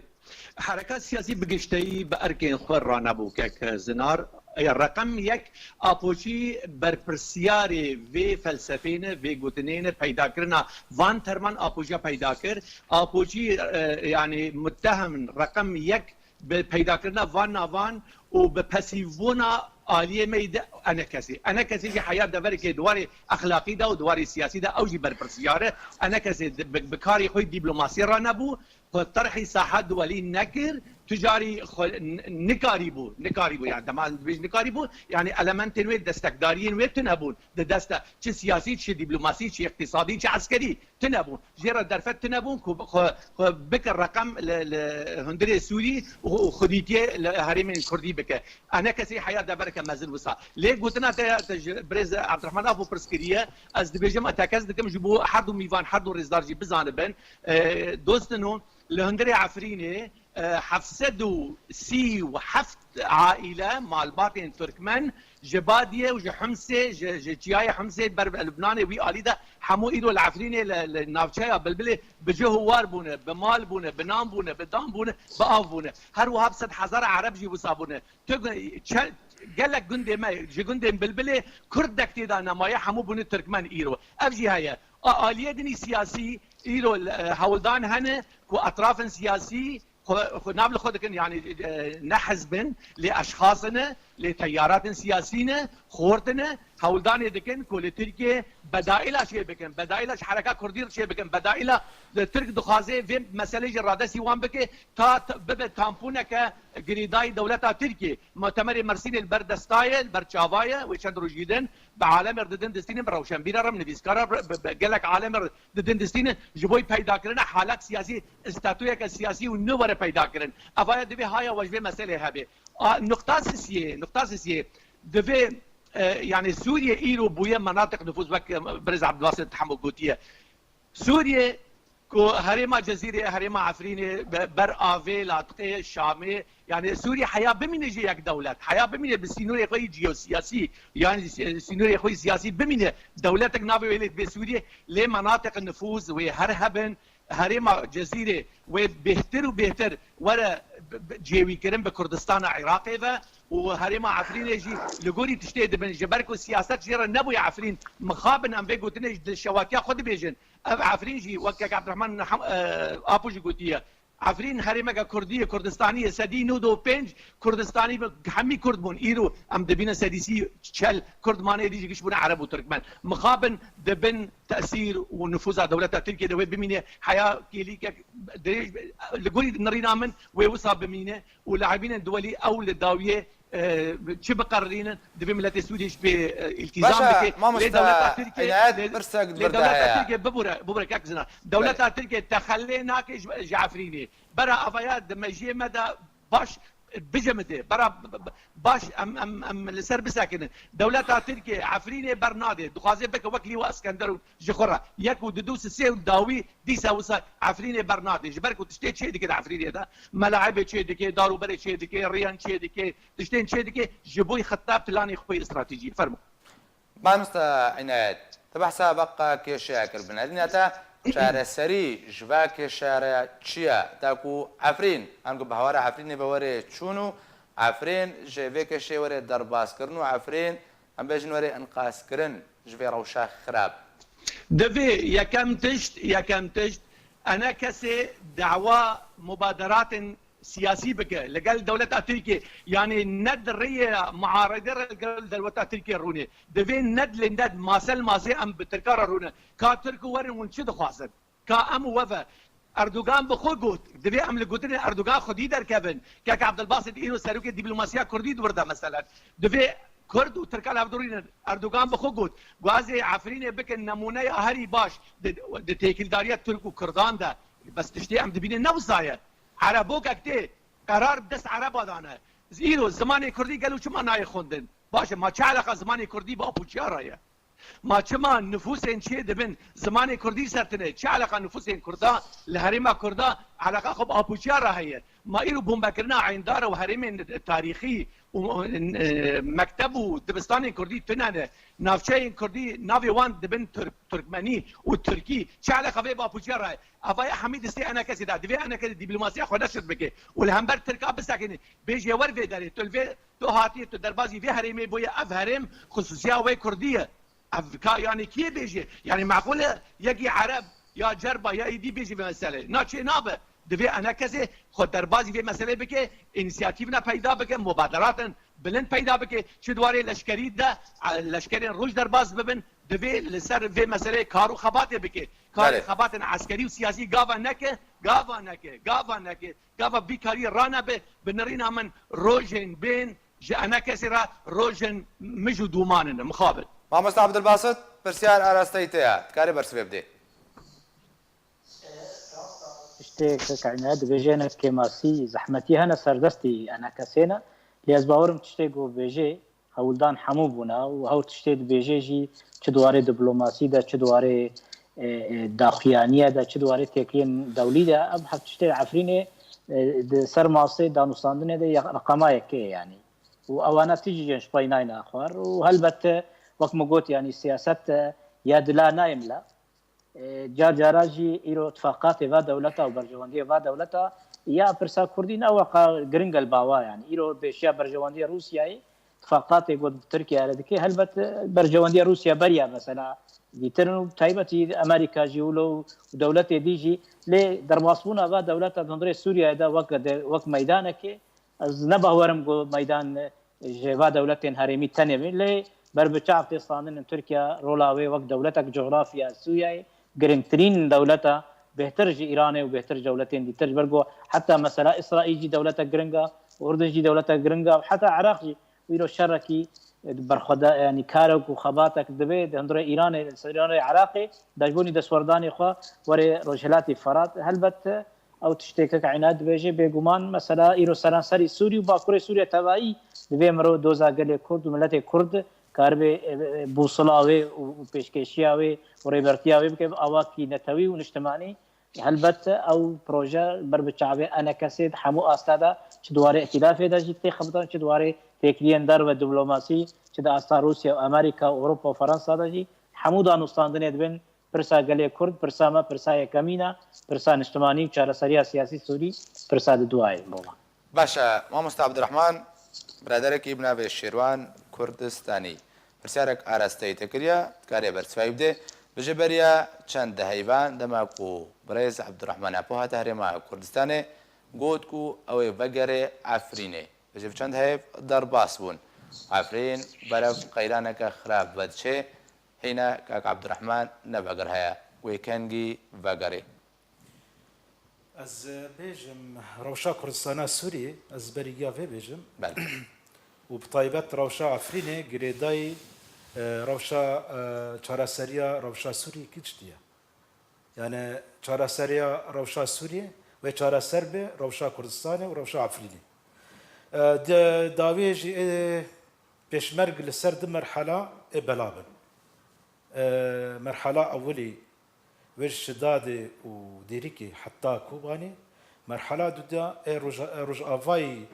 Hereka siyasî bi gişteyî bi erkên xwe ranebû, kek Zinar. Ya reqem yek, apojî berpirsiyarê vê felsefê ne, vê gotinê ne, peydakirina van terman apojiya peyda kir. Apojî, e, yanî muttehim reqem yek bi peydakirina van navan û bi pesîvbûna aliyê me yî de enekesî. Enekesî jî heya deverekê di warê exlaqî de û di warê siyasî de ew jî berpirsiyar e. Enekesî di, bi, bi karê xwe dîplomasî ranebû, xwe terhî saha duwelî nekir, tu carî xwe n-, nikarîbû, nikarîbû, yani dema dibêj nikarîbû, yani elementên wê, destekdariyên wê tune bûn di dest de, çi siyasî, çi dîplomasî, çi îqtîsadî, çi eskerî. Tune bûn. Jê re derfet tune bûn ku xwe, xwe bike reqem li, li hundirê Sûrî û, û xwedîtiyê li herêmên Kurdî bike. Enekesî heya devereke mezin wisa. Lê gotina te, te ji birêz Abdurrahman Apo pirs kiriye, ez dibêjim, ez tekez dikim ji bo her du mîvan, her du rêzdar jî bizanibin. E, dostino, li hundirê Efrînê e, heft sed û sî û heft aîle, malbatên Tirkmen ji Badiyê û ji Himsê, ji, ji çiyayê Himsê ber Lubnanê wî alî de hemû îro li Efrînê li, li navçeya Bilbilê bi cih û war bûne, bi mal bûne, bi nan bûne, bi dan bûne, bi av bûne. Her wiha bi sed hezara Ereb jî wisa bûne. Tu gu-, çe-, gelek gundê me, ji gundên Bilbilê Kurd dek tê de nemaye, hemû bûne Tirkmen îro. Ev jî heye. A, aliyê dinî siyasî îro, e, hewldan hene ku etrafên siyasî xwe, xwe nav li xwe dikin, yanî, e, ne hizb in, lê eşxas in, lê teyaratên siyasî ne, xort in, hewldanê dikin ku li Tirkiyê bedaîla çê bikin. Bedaîla ji hereka kurdî re çê bikin. Bedaîla Tirk dixwaze vê meselê jî radestî wan bike ta t-, bibe tamponeke girêdayî dewleta Tirkiyê. Mutemerê Mersînê li ber desta ye, li ber çava ye, wê çend rojî din bi alemê re didin distînin, bi rewşenbîra re, bi nivîskara re, bi, bi gelek alemê re didin distînin, ji bo peydakirina halek siyasî, statuyeke siyasî û nû were peydakirin. Evaya divê haya we ji vê meselê hebe. A, nuqta sisiyê, nuqta sisiyê. Divê, e, yani Sûriye îro bûye menatiq nufûz, wek, e, Birêz Abdulbasit hemû gotiye. Sûriye ku herêma Cezîrê, herêma Efrînê, be-, ber avê, latiqê Şamê, yani Sûriye heya bimîne jî yek dewlet, heya bimîne bi sînorê xwe yî ciyosiyasî, yani sî-, sînorê xwe yî siyasî bimîne, dewletek navê wê lê dibe Sûriye, lê menatiq nifûz wê her hebin, herêma Cezîrê wê bêhtir û bêhtir were b-, b-, cêwîkirin bi Kurdistana Iraqê ve û herêma Efrînê jî li gorî tiştê dibin, ji ber ku siyaset jê re nebûye Efrîn, mixabin em vê gotinê ji dilşewakiya xwe dibêjin. Ev Efrîn jî wek kek Abdurrahman Ham-, e, Apo jî gotiye. Efrîn herêmeke Kurdî ye, Kurdistanî ye, sedî nod û pênc Kurdistanî bi hemî Kurd bûn. Îro em dibînin sedî sî çel Kurd mane, êdî jî giş bûne Ereb û Tirkmen. Mixabin di bin tesîr û nifûza dewleta Tirkiyê de wê bimîne heya kêlîkek dirêj, li gorî nirîna min wê wisa bimîne û laibînên duwelî ew li dawiyê, e, çi biqerirînin, divê miletê Sûriyê jî pê, e, îltîzam bike. Lê dewleta Tirkiyê, lê, lê dewleta Tirkiyê bibûre, bibûre kek Zina. Dewleta Tirkiyê texelê nake ji, ji Efrînê. Bera avaya di mejiyê me de baş bicemide. Bera b-, b-, baş em, em, em li ser bisekinin. Dewleta Tirkiyê Efrînê bernade. Dixwaze bike wek Lîwa Eskender û ji xwe re. Yek û du, du, sê û dawî dîsa wisa Efrînê bernade. Ji ber ku tiştê çê dike di Efrînê de. Melaibê çê dike, dar û berê çê dike, riyan çê dike, tiştên çê dike, ji bo xeta planê xwe stratejî. Fermo. Mamosta Înayet, te behsa beqa kêşeya kir. Bi nerîna te çareserî ji va kêşe re çi ye? Ta ku Efrîn, ango bi hawara Efrînê ve were çûn û Efrîn ji vê kêşeyê were derbazkirin û Efrîn, em bêjin, were inqazkirin ji vê rewşa xirab. Divê yekem tişt, yekem tişt, enekesê dawa mubaderatên siyasî bike li gel dewleta Tirkiyê, yanî ne di rêyê muaredê re li gel dewleta Tirkiyê rûnê. Divê ned lê ned, mase li masê em bi Tirka re rûne. Ka Tirk û werin hûn çi dixwazin? Ka em û we ve. Erdogan bi xwe got, divê em li gotinên Erdogan xwedî derkevin. Kek Abdulbasit îro serokê dîplomasiya Kurdî di wir de meselen. Divê Kurd û Tirka li hev dirûnin. Erdogan bi xwe got, guazê Efrînê bikin nemûneya herî baş di, di têkildariya Tirk û Kurdan de. Bes tiştê em dibînin ne wisa ye. Erebokek tê, qerar bi dest Ereba dane. Îro zimanê Kurdî gelo çima nayê xwendin? Baş e, ma çi eleqa zimanê Kurdî bi apûçiya re ye? Ma çima nifûsên çê dibin zimanê Kurdî ser tine? Çi eleqa nifûsên Kurda li herêma Kurda eleqa xwe bi apûçiya re heye? Ma îro bombekirina Eyndar û herêmên tarîxî û, e, mekteb û dibistanên Kurdî tune ne. Navçeyên Kurdî navê wan dibin Tirk-, Tirkmenî û Tirkî. Çi eleqa vê bi apûçiya re? Evaya hemî distê enekesê de. Divê enekesê dîplomasiya xwe neşir bike û li hember Tirka bisekine. Bêje wer vê derê. Tu li vê, tu hatiye, tu derbazî vê herêmê bûye. Ev herêm xisûsiya wê Kurdî ye. Ev ka, yani kiyê bêje? Yani meqûl e yekî Ereb ya Cerba ya êdî bêje vê meselê? Na çê nabe. Divê enekesê xwe derbazî vê meselê bike, înîsiyatîvna peyda bike, mubaderatên bilind peyda bike, çi di warê leşkerî de, e, leşkerên roj derbas bibin, divê li ser vê meseleyê kar û xebatê bike. Karê Belê. xebatên eskerî û siyasî gava neke, gava neke, gava neke. Gava bîkarî ranebe, bi nirîna min rojên bên ji enekesê re rojên mij û dûman in, mixabin. Mamosta Abdulbasit, pirsyar arasteyî te ye. Dikarî bersivê bidê. Tiştê ke Kaynaye dibêje ne kêmasî, zehmetî hene serdestî enekesê ne. Lê ez bawerim tiştê ku bêjê, hewldan hemû bûne û hew tiştê dibêje jî, çi di warê diplomasî de, çi di warê, e, e, daxuyaniye de, çi di warê têkiliyên dewlî de, ev hev tiştê Efrînê E, di ser masê danûstandinê de ya reqema yekê, yanî. Û ewana tijî jên ji xwe nayne xwar. Û helbet, e, wek min got, yanî siyaset, e, ya dila nayê mila. E, car cara jî îro tifaqatê va dewleta û berjewendiyê va dewleta ya pirsa Kurdî ne weqa giring e li bawa, yanî. Îro pêşiya berjewendiya Rûsyayê, tifaqatê ku Tirkiye re dike, helbet, e, berjewendiya Rûsya beriya mesela dîtir in û taybetî Amerîka jî wilo û dewletê dî jî. Lê derbasbûna va dewleta di hundirê Sûriyeyê de wek de, wek meydanekê, ez ne bawer im ku meydan, e, ji va dewletên herêmî tenê be. Lê ber bi çav tê standin in Tirkiye rola wê wek dewletek coxrafya Sûriyeyê giringtirîn dewleta bêhtir ji Îranê û bêhtir ji dewletên dîtir, ji ber ku heta mesela Îsraîl jî dewletek giring e, Urdun jî dewletek giring e û heta Iraq jî. Îro şerekî berxweda, yanî karek û xebatek dibe di hundirê Îranê, li ser Îranê, Iraqê, de ji bo destwerdanê xwe were Rojhilatê Ferat. Helbet ew tiştê ke Îna dibêje, bêguman mesela îro seranserî Sûrî û Bakurê Sûriye tevayî divê mirov doza gelê Kurd û miletê Kurd karibe, e, e, bûsila wê û, û pêşkêşiya wê û rêbertiya wê bike bi awakî netewî û niştimanî. Helbet ew proje ber bi çavê enekesê di hemû asta de, çi di warê îtîlafê de jî tê xebitan, çi di warê têkiliyên derve diplomasî, çi di asta Rûsya û Amerîka û Ewropa û Fransa de jî hemû danûstandinê dibin. Pirsa gelê Kurd, pirsa me, pirsa yekemîn e, pirsa niştimanî û çareseriya siyasî Sûrî, pirsa di duayê bo me. Baş e, mamoste Abdurrahman, biraderekî bi navê Şêrwan Kurdistanî, pirsyarek arasteyî te kiriye, dikarê bersiva wî bide. Bi jêberiya çend deheyvan, dema ku birêz Abdurrahman Apo hate herêma Kurdistanê, got ku ew ê vegere Efrînê. Bi jêv çend heyv derbas bûn. Efrîn berev qeyraneke xirab vediçe, hîna kak Abdurrahman ne veger heye, wê kengî vegerê. Ez, e, bêjim, rewşa Kurdistana Sûriyê, ez berî giya vê bêjim. Belê. Û bi taybet rewşa Efrînê girêdayî, e, rewşa, e, çareseriya rewşa Sûriyê kî tiştî ye? Yani çareseriya rewşa Sûriyê wê çareser be rewşa Kurdistanê û rewşa Efrînê. E, de, dawiyê jî ê pêşmerg li ser du merhala ê bela bin. E, merhala ewilî wê ji Şidadê û Dêrikê heta Kobanê, merhala duda ê roja-, ê rojavayî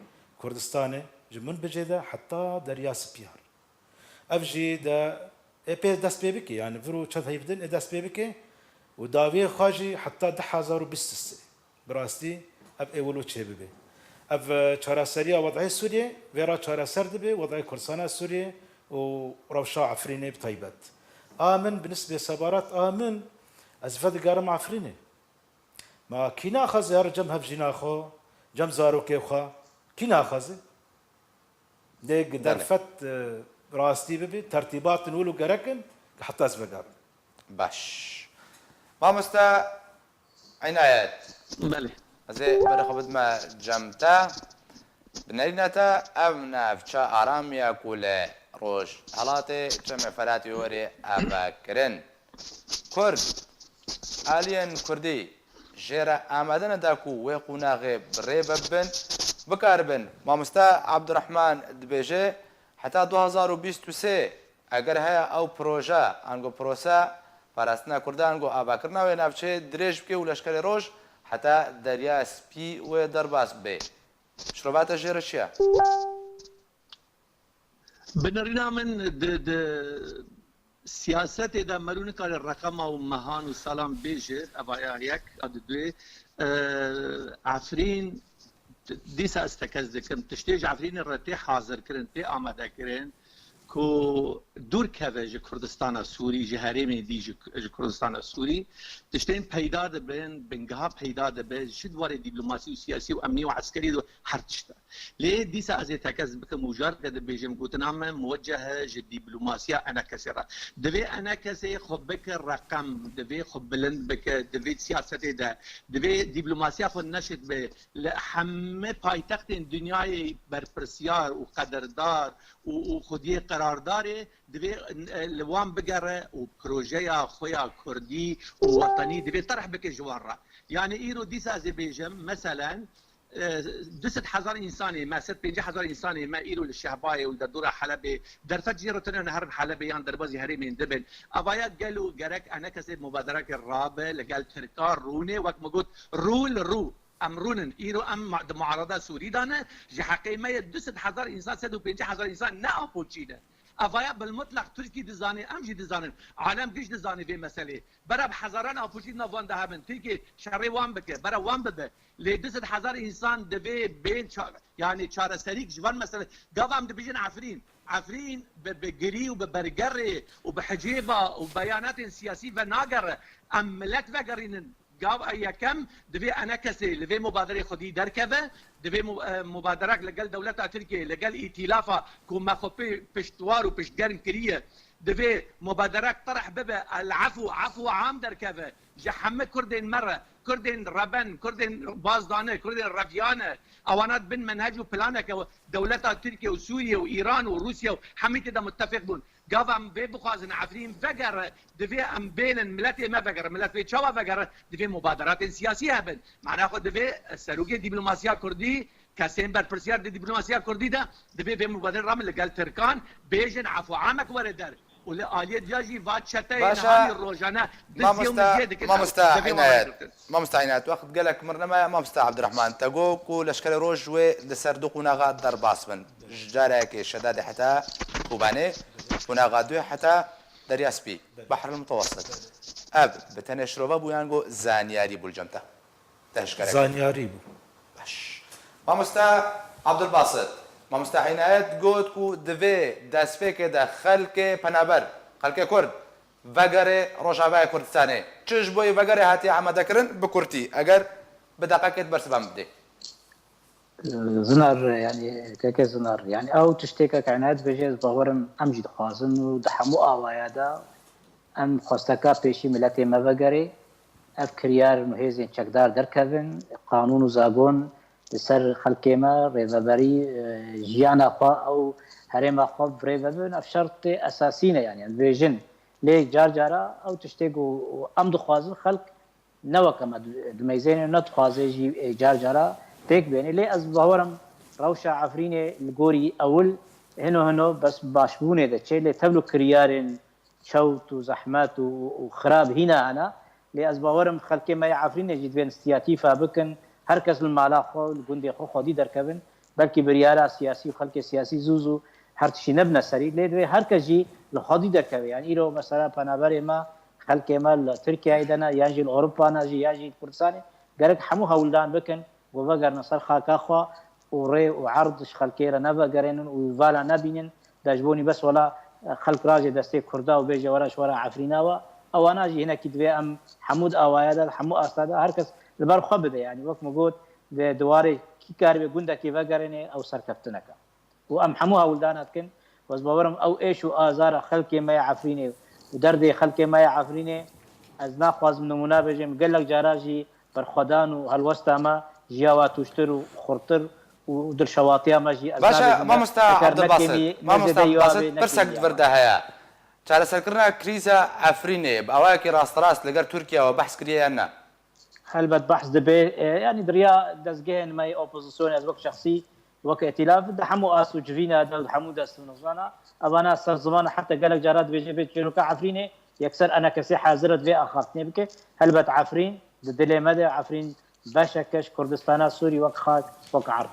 Kurdistanê ji Minbicê de heta Derya Spiyar. Ev jî de ê pê dest pê bike, yani vir û çend heyv din ê dest pê bike û dawiyê xwe jî heta du hezar û bîst û sê. Bi rastî ev ê wilo çêbibe. Ev, e, çareseriya wed'ê Sûriyê vê re çareser dibe, wed'ê Kurdistana Sûriyê û rewşa Efrînê bi taybet. A min bi nisbê sebarat a min, ez vedigerim Efrînê. Ma kî naxwaze here cem hevjîna xwe, cem zarokê xwe? Kî naxwaze? Lê gi Belê. derfet, e, rastî bibe, tertîbatin wilo gerek in, ki heta ez vegerim. Baş. Mamoste Înayet. Belê. Ez ê berê xwe bidime cem te. Bi nerîna te ev navça aramiya ku li Rojhelatê Çemê Feratê were ava kirin. Kurd, aliyên Kurdî jê re amade ne da ku wê qonaxê bi rê ve bibin, bikaribin. Mamoste Abdurrahman dibêje, heta du hezar û bîst û sê eger heye ew proje, ango prosa parastina Kurdan, ango avakirina wê navçeyê dirêj bike û leşkerê Roj heta Derya Spî wê derbas bibe. Şirova te jê re çi ye? Bi nerîna min di, di siyasetê de merû nikare reqema û mehan û salan bêje, eva ya yek, a di duyê, e, Efrîn, dîsa ez tekez dikim, tiştê ji Efrînê re tê hazirkirin, tê amadekirin, ku dûr keve ji Kurdistana Sûrî, ji herêmê dî ji, ji Kurdistana Sûrî, tiştên peyda dibin, bingeha peyda dibe, ji di warê dîplomasî û siyasî û emnî û eskerî de her tişt e. Lê dîsa ez ê tekez bikim û jareke dibêjim, gotina me muweceh e ji dîplomasiya enekesê re. Divê enekesê xwe bike reqem, divê xwe bilind bike, divê siyasetê de, divê dîplomasiya xwe neşit be. Li hemî paytextên dinyayê berpirsiyar û qederdar û, û xwediyê qerardarê divê, e, li wan bigere û projeya xwe ya kurdî û wetenî divê terh bike ji wan re. Yani îro dîsa ez ê bêjim, meselen, e, du sed hezar însanê me, sed pêncî hezar însanê me îro li Şehbayê û li derdora Helebê, derfet jê re tune ne herin Helebê yan derbazî herêmên dibin. Avaya gelo gerek enekesê mubaderekê rabe, li gel Tirka rûnê, wek min got, rû li rû. Em rûnin. Îro em ma-, di muarada Sûrî de ne. Ji heqê me ye du sed hezar însan, sed û pêncî hezar însan ne apoçî ne. Evaya bilmutlaq Tirkî dizane, em jî dizanin. Alem giş dizane vê meselê. Bera bi hezaran apoçî di nav wan de hebin. Tirkî şerê wan bike, bera wan bibe. Lê du sed hezar însan divê bên ça-, yanî çareserîk ji van mesele. Gava em dibêjin Efrîn. Efrîn bi, bi girî û bi bergerê û bi hicêba û beyanatên siyasî venagere. Em milet vegerînin. Gava yekem divê enekesê li vê mubaderê xwedî derkeve, divê mu-, e, mubaderak li gel dewleta Tirkiyê, li gel îtîlafa ku me xwe pê-, piştwar û piştgerm kiriye, divê mubaderak terh bibe, el efû, efû am derkeve ji hemî Kurdên me re, Kurdên reben, Kurdên bazdane, Kurdên reviyane, ewana di bin menhec û planeke dewleta Tirkiye û Sûriye û Îran û Rûsya û hemî tê de muttefîq bûn. Gava em vê bixwazin Efrîn vegere, divê em bênin, miletê me vegere. Milet vê çawa vegere? Divê mubaderatên siyasî hebin. Mana xwe divê serokê dîplomasiya Kurdî, kesên berpirsiyar di dîplomasiya Kurdî de, divê vê mubaderê ramin li gel Tirkan, bêjin efû amek were der. Û li aliyê diya jî va çeteyê Baş e. Niha rojane dizî û Mamosta, miziyê dikin. Mamosta Divê Înayet. Mamosta Înayet, wext gelek mir nemaye. Mamosta Abdurrahman, te got ku Leşkerê Roj wê li ser du qonaxa derbas bin. Ji carekê Şedadê heta Kobanê, qonaxa duyê heta Derya Spî, Behr el Mutewasit. Ev bi tenê şirove bû yan ku zanyarî bû li cem te? Te hişkerek. Zanyarî bû. Baş. Mamosta Abdulbasit, Mamosta Înayet got ku divê destpêkê de xelkê penaber, xelkê Kurd, vegerê Rojavayê Kurdistanê. Çi ji bo yê vegerê hatiye amadekirin, bi kurtî, eger bi deqekê bersivan bidê. Zinar, yanî, keke Zinar. Yanî, ew tiştê keke Înayet dibêje, ez bawerim em jî dixwazin û di hemû awaya de em xwesteka pêşî miletê me vegerê. Ev kiryar û hêzên çekdar derkevin, qanûn û zagon li ser xelkê me, rêveberî, e, jiyana xwe, ew herêma xwe bi rê vebin, ev şertê esasî ne, yanî, em dibêjin. Lê car cara ew tiştê ku em dixwazin xelk ne weke me di-, dimeyzêne, ne dixwaze jî, e, car cara pêk bêne. Lê ez bawer im rewşa Efrînê li gorî ewil hino hino bes başbûnê de çê, lê tevlo kiryarên çewt û zehmet û, û xirab hîna hene. Lê ez bawer im xelkê me yê Efrînê jî divê însiyatîfa bikin. Her kes li mala xwe, li gundê xwe xwedî derkevin. Belkî biryara siyasî û xelkê siyasî zû zû her tiştî nebine serî. Lê divê her kes jî li xwedî derkeve. Yanî îro mesela penaberê me, xelkê me li Tirkiyeyê de ne, yan jî li Ewropa ne jî, yan jî li Kurdistanê, gerek hemû hewldan bikin. Ku vegerine ser xaka xwe û rê û erd ji xelkê re nevegerênin û vala nebînin, de ji bo nî bes wela xelk rajê destê Kurda û bêje were ji were Efrîna we. Ewana jî hinekî divê em hemû di awaya de, hemû asta de, her kes li ber xwe bide. Yanî wek min got, di, di warê kî karibê gundekî vegerênê ew serkeftineke. Û em hemû hewldana dikin. Ez bawer im ew êş û azara xelkê me ya Efrînê û derdê xelkê me ya Efrînê, ez naxwazim nimûna bêjim, gelek cara jî berxwedan û helwesta me ji ya wa tûjtir û xurtir û dilşewatiya me jî ez Baş e, nabêjim me. Mamosta Eger Abdulbasit, nekemî, Mamosta nezêde Abdulbasit, pirsek di vir de heye. Çareserkirina krîza Efrînê bi awayekî rasterast li gel Tirkiye we behs kiriye yan ne? Helbet behs dibe, e, yanî di riya dezgehên me yê opozisyonê, ez wek şexsî, wek îtîlaf, di hemû as û civîna de û di hemû dest û nizana, evana ser ziman heta gelek cara dibêje bê çîroka Efrînê, yekser enekesê hazir e divê axaftinê bike. Helbet Efrîn di dilê me de, Efrîn beşek e ji Kurdistana Sûrî wek xak, wek erd.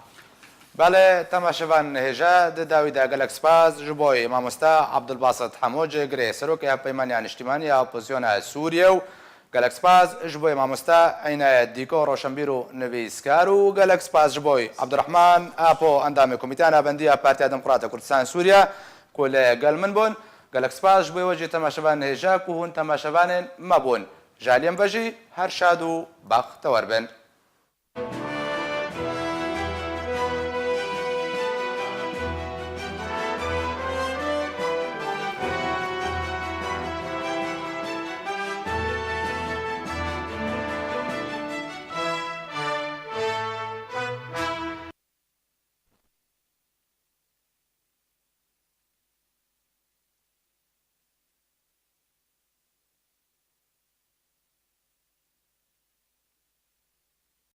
Belê, temaşevanên hêja, di dawî de gelek spas ji bo yê mamosta Abdulbasit Hemo, cihgirê serokê Hevpeymaniya Niştimanî ya Opozisyona Sûriye û gelek spas ji bo yê mamosta Înayet Dîko, roşenbîr û nivîskar û gelek spas ji bo yê Abdurrahman Apo, endamê Komîteya Navendî ya Partiya Demokrata Kurdistan Sûriye ku li gel min bûn. Gelek spas ji bo yê we jî temaşevanên hêja ku hûn temaşevanên me bûn. Ji aliyê min ve jî her şad û bextewer bin.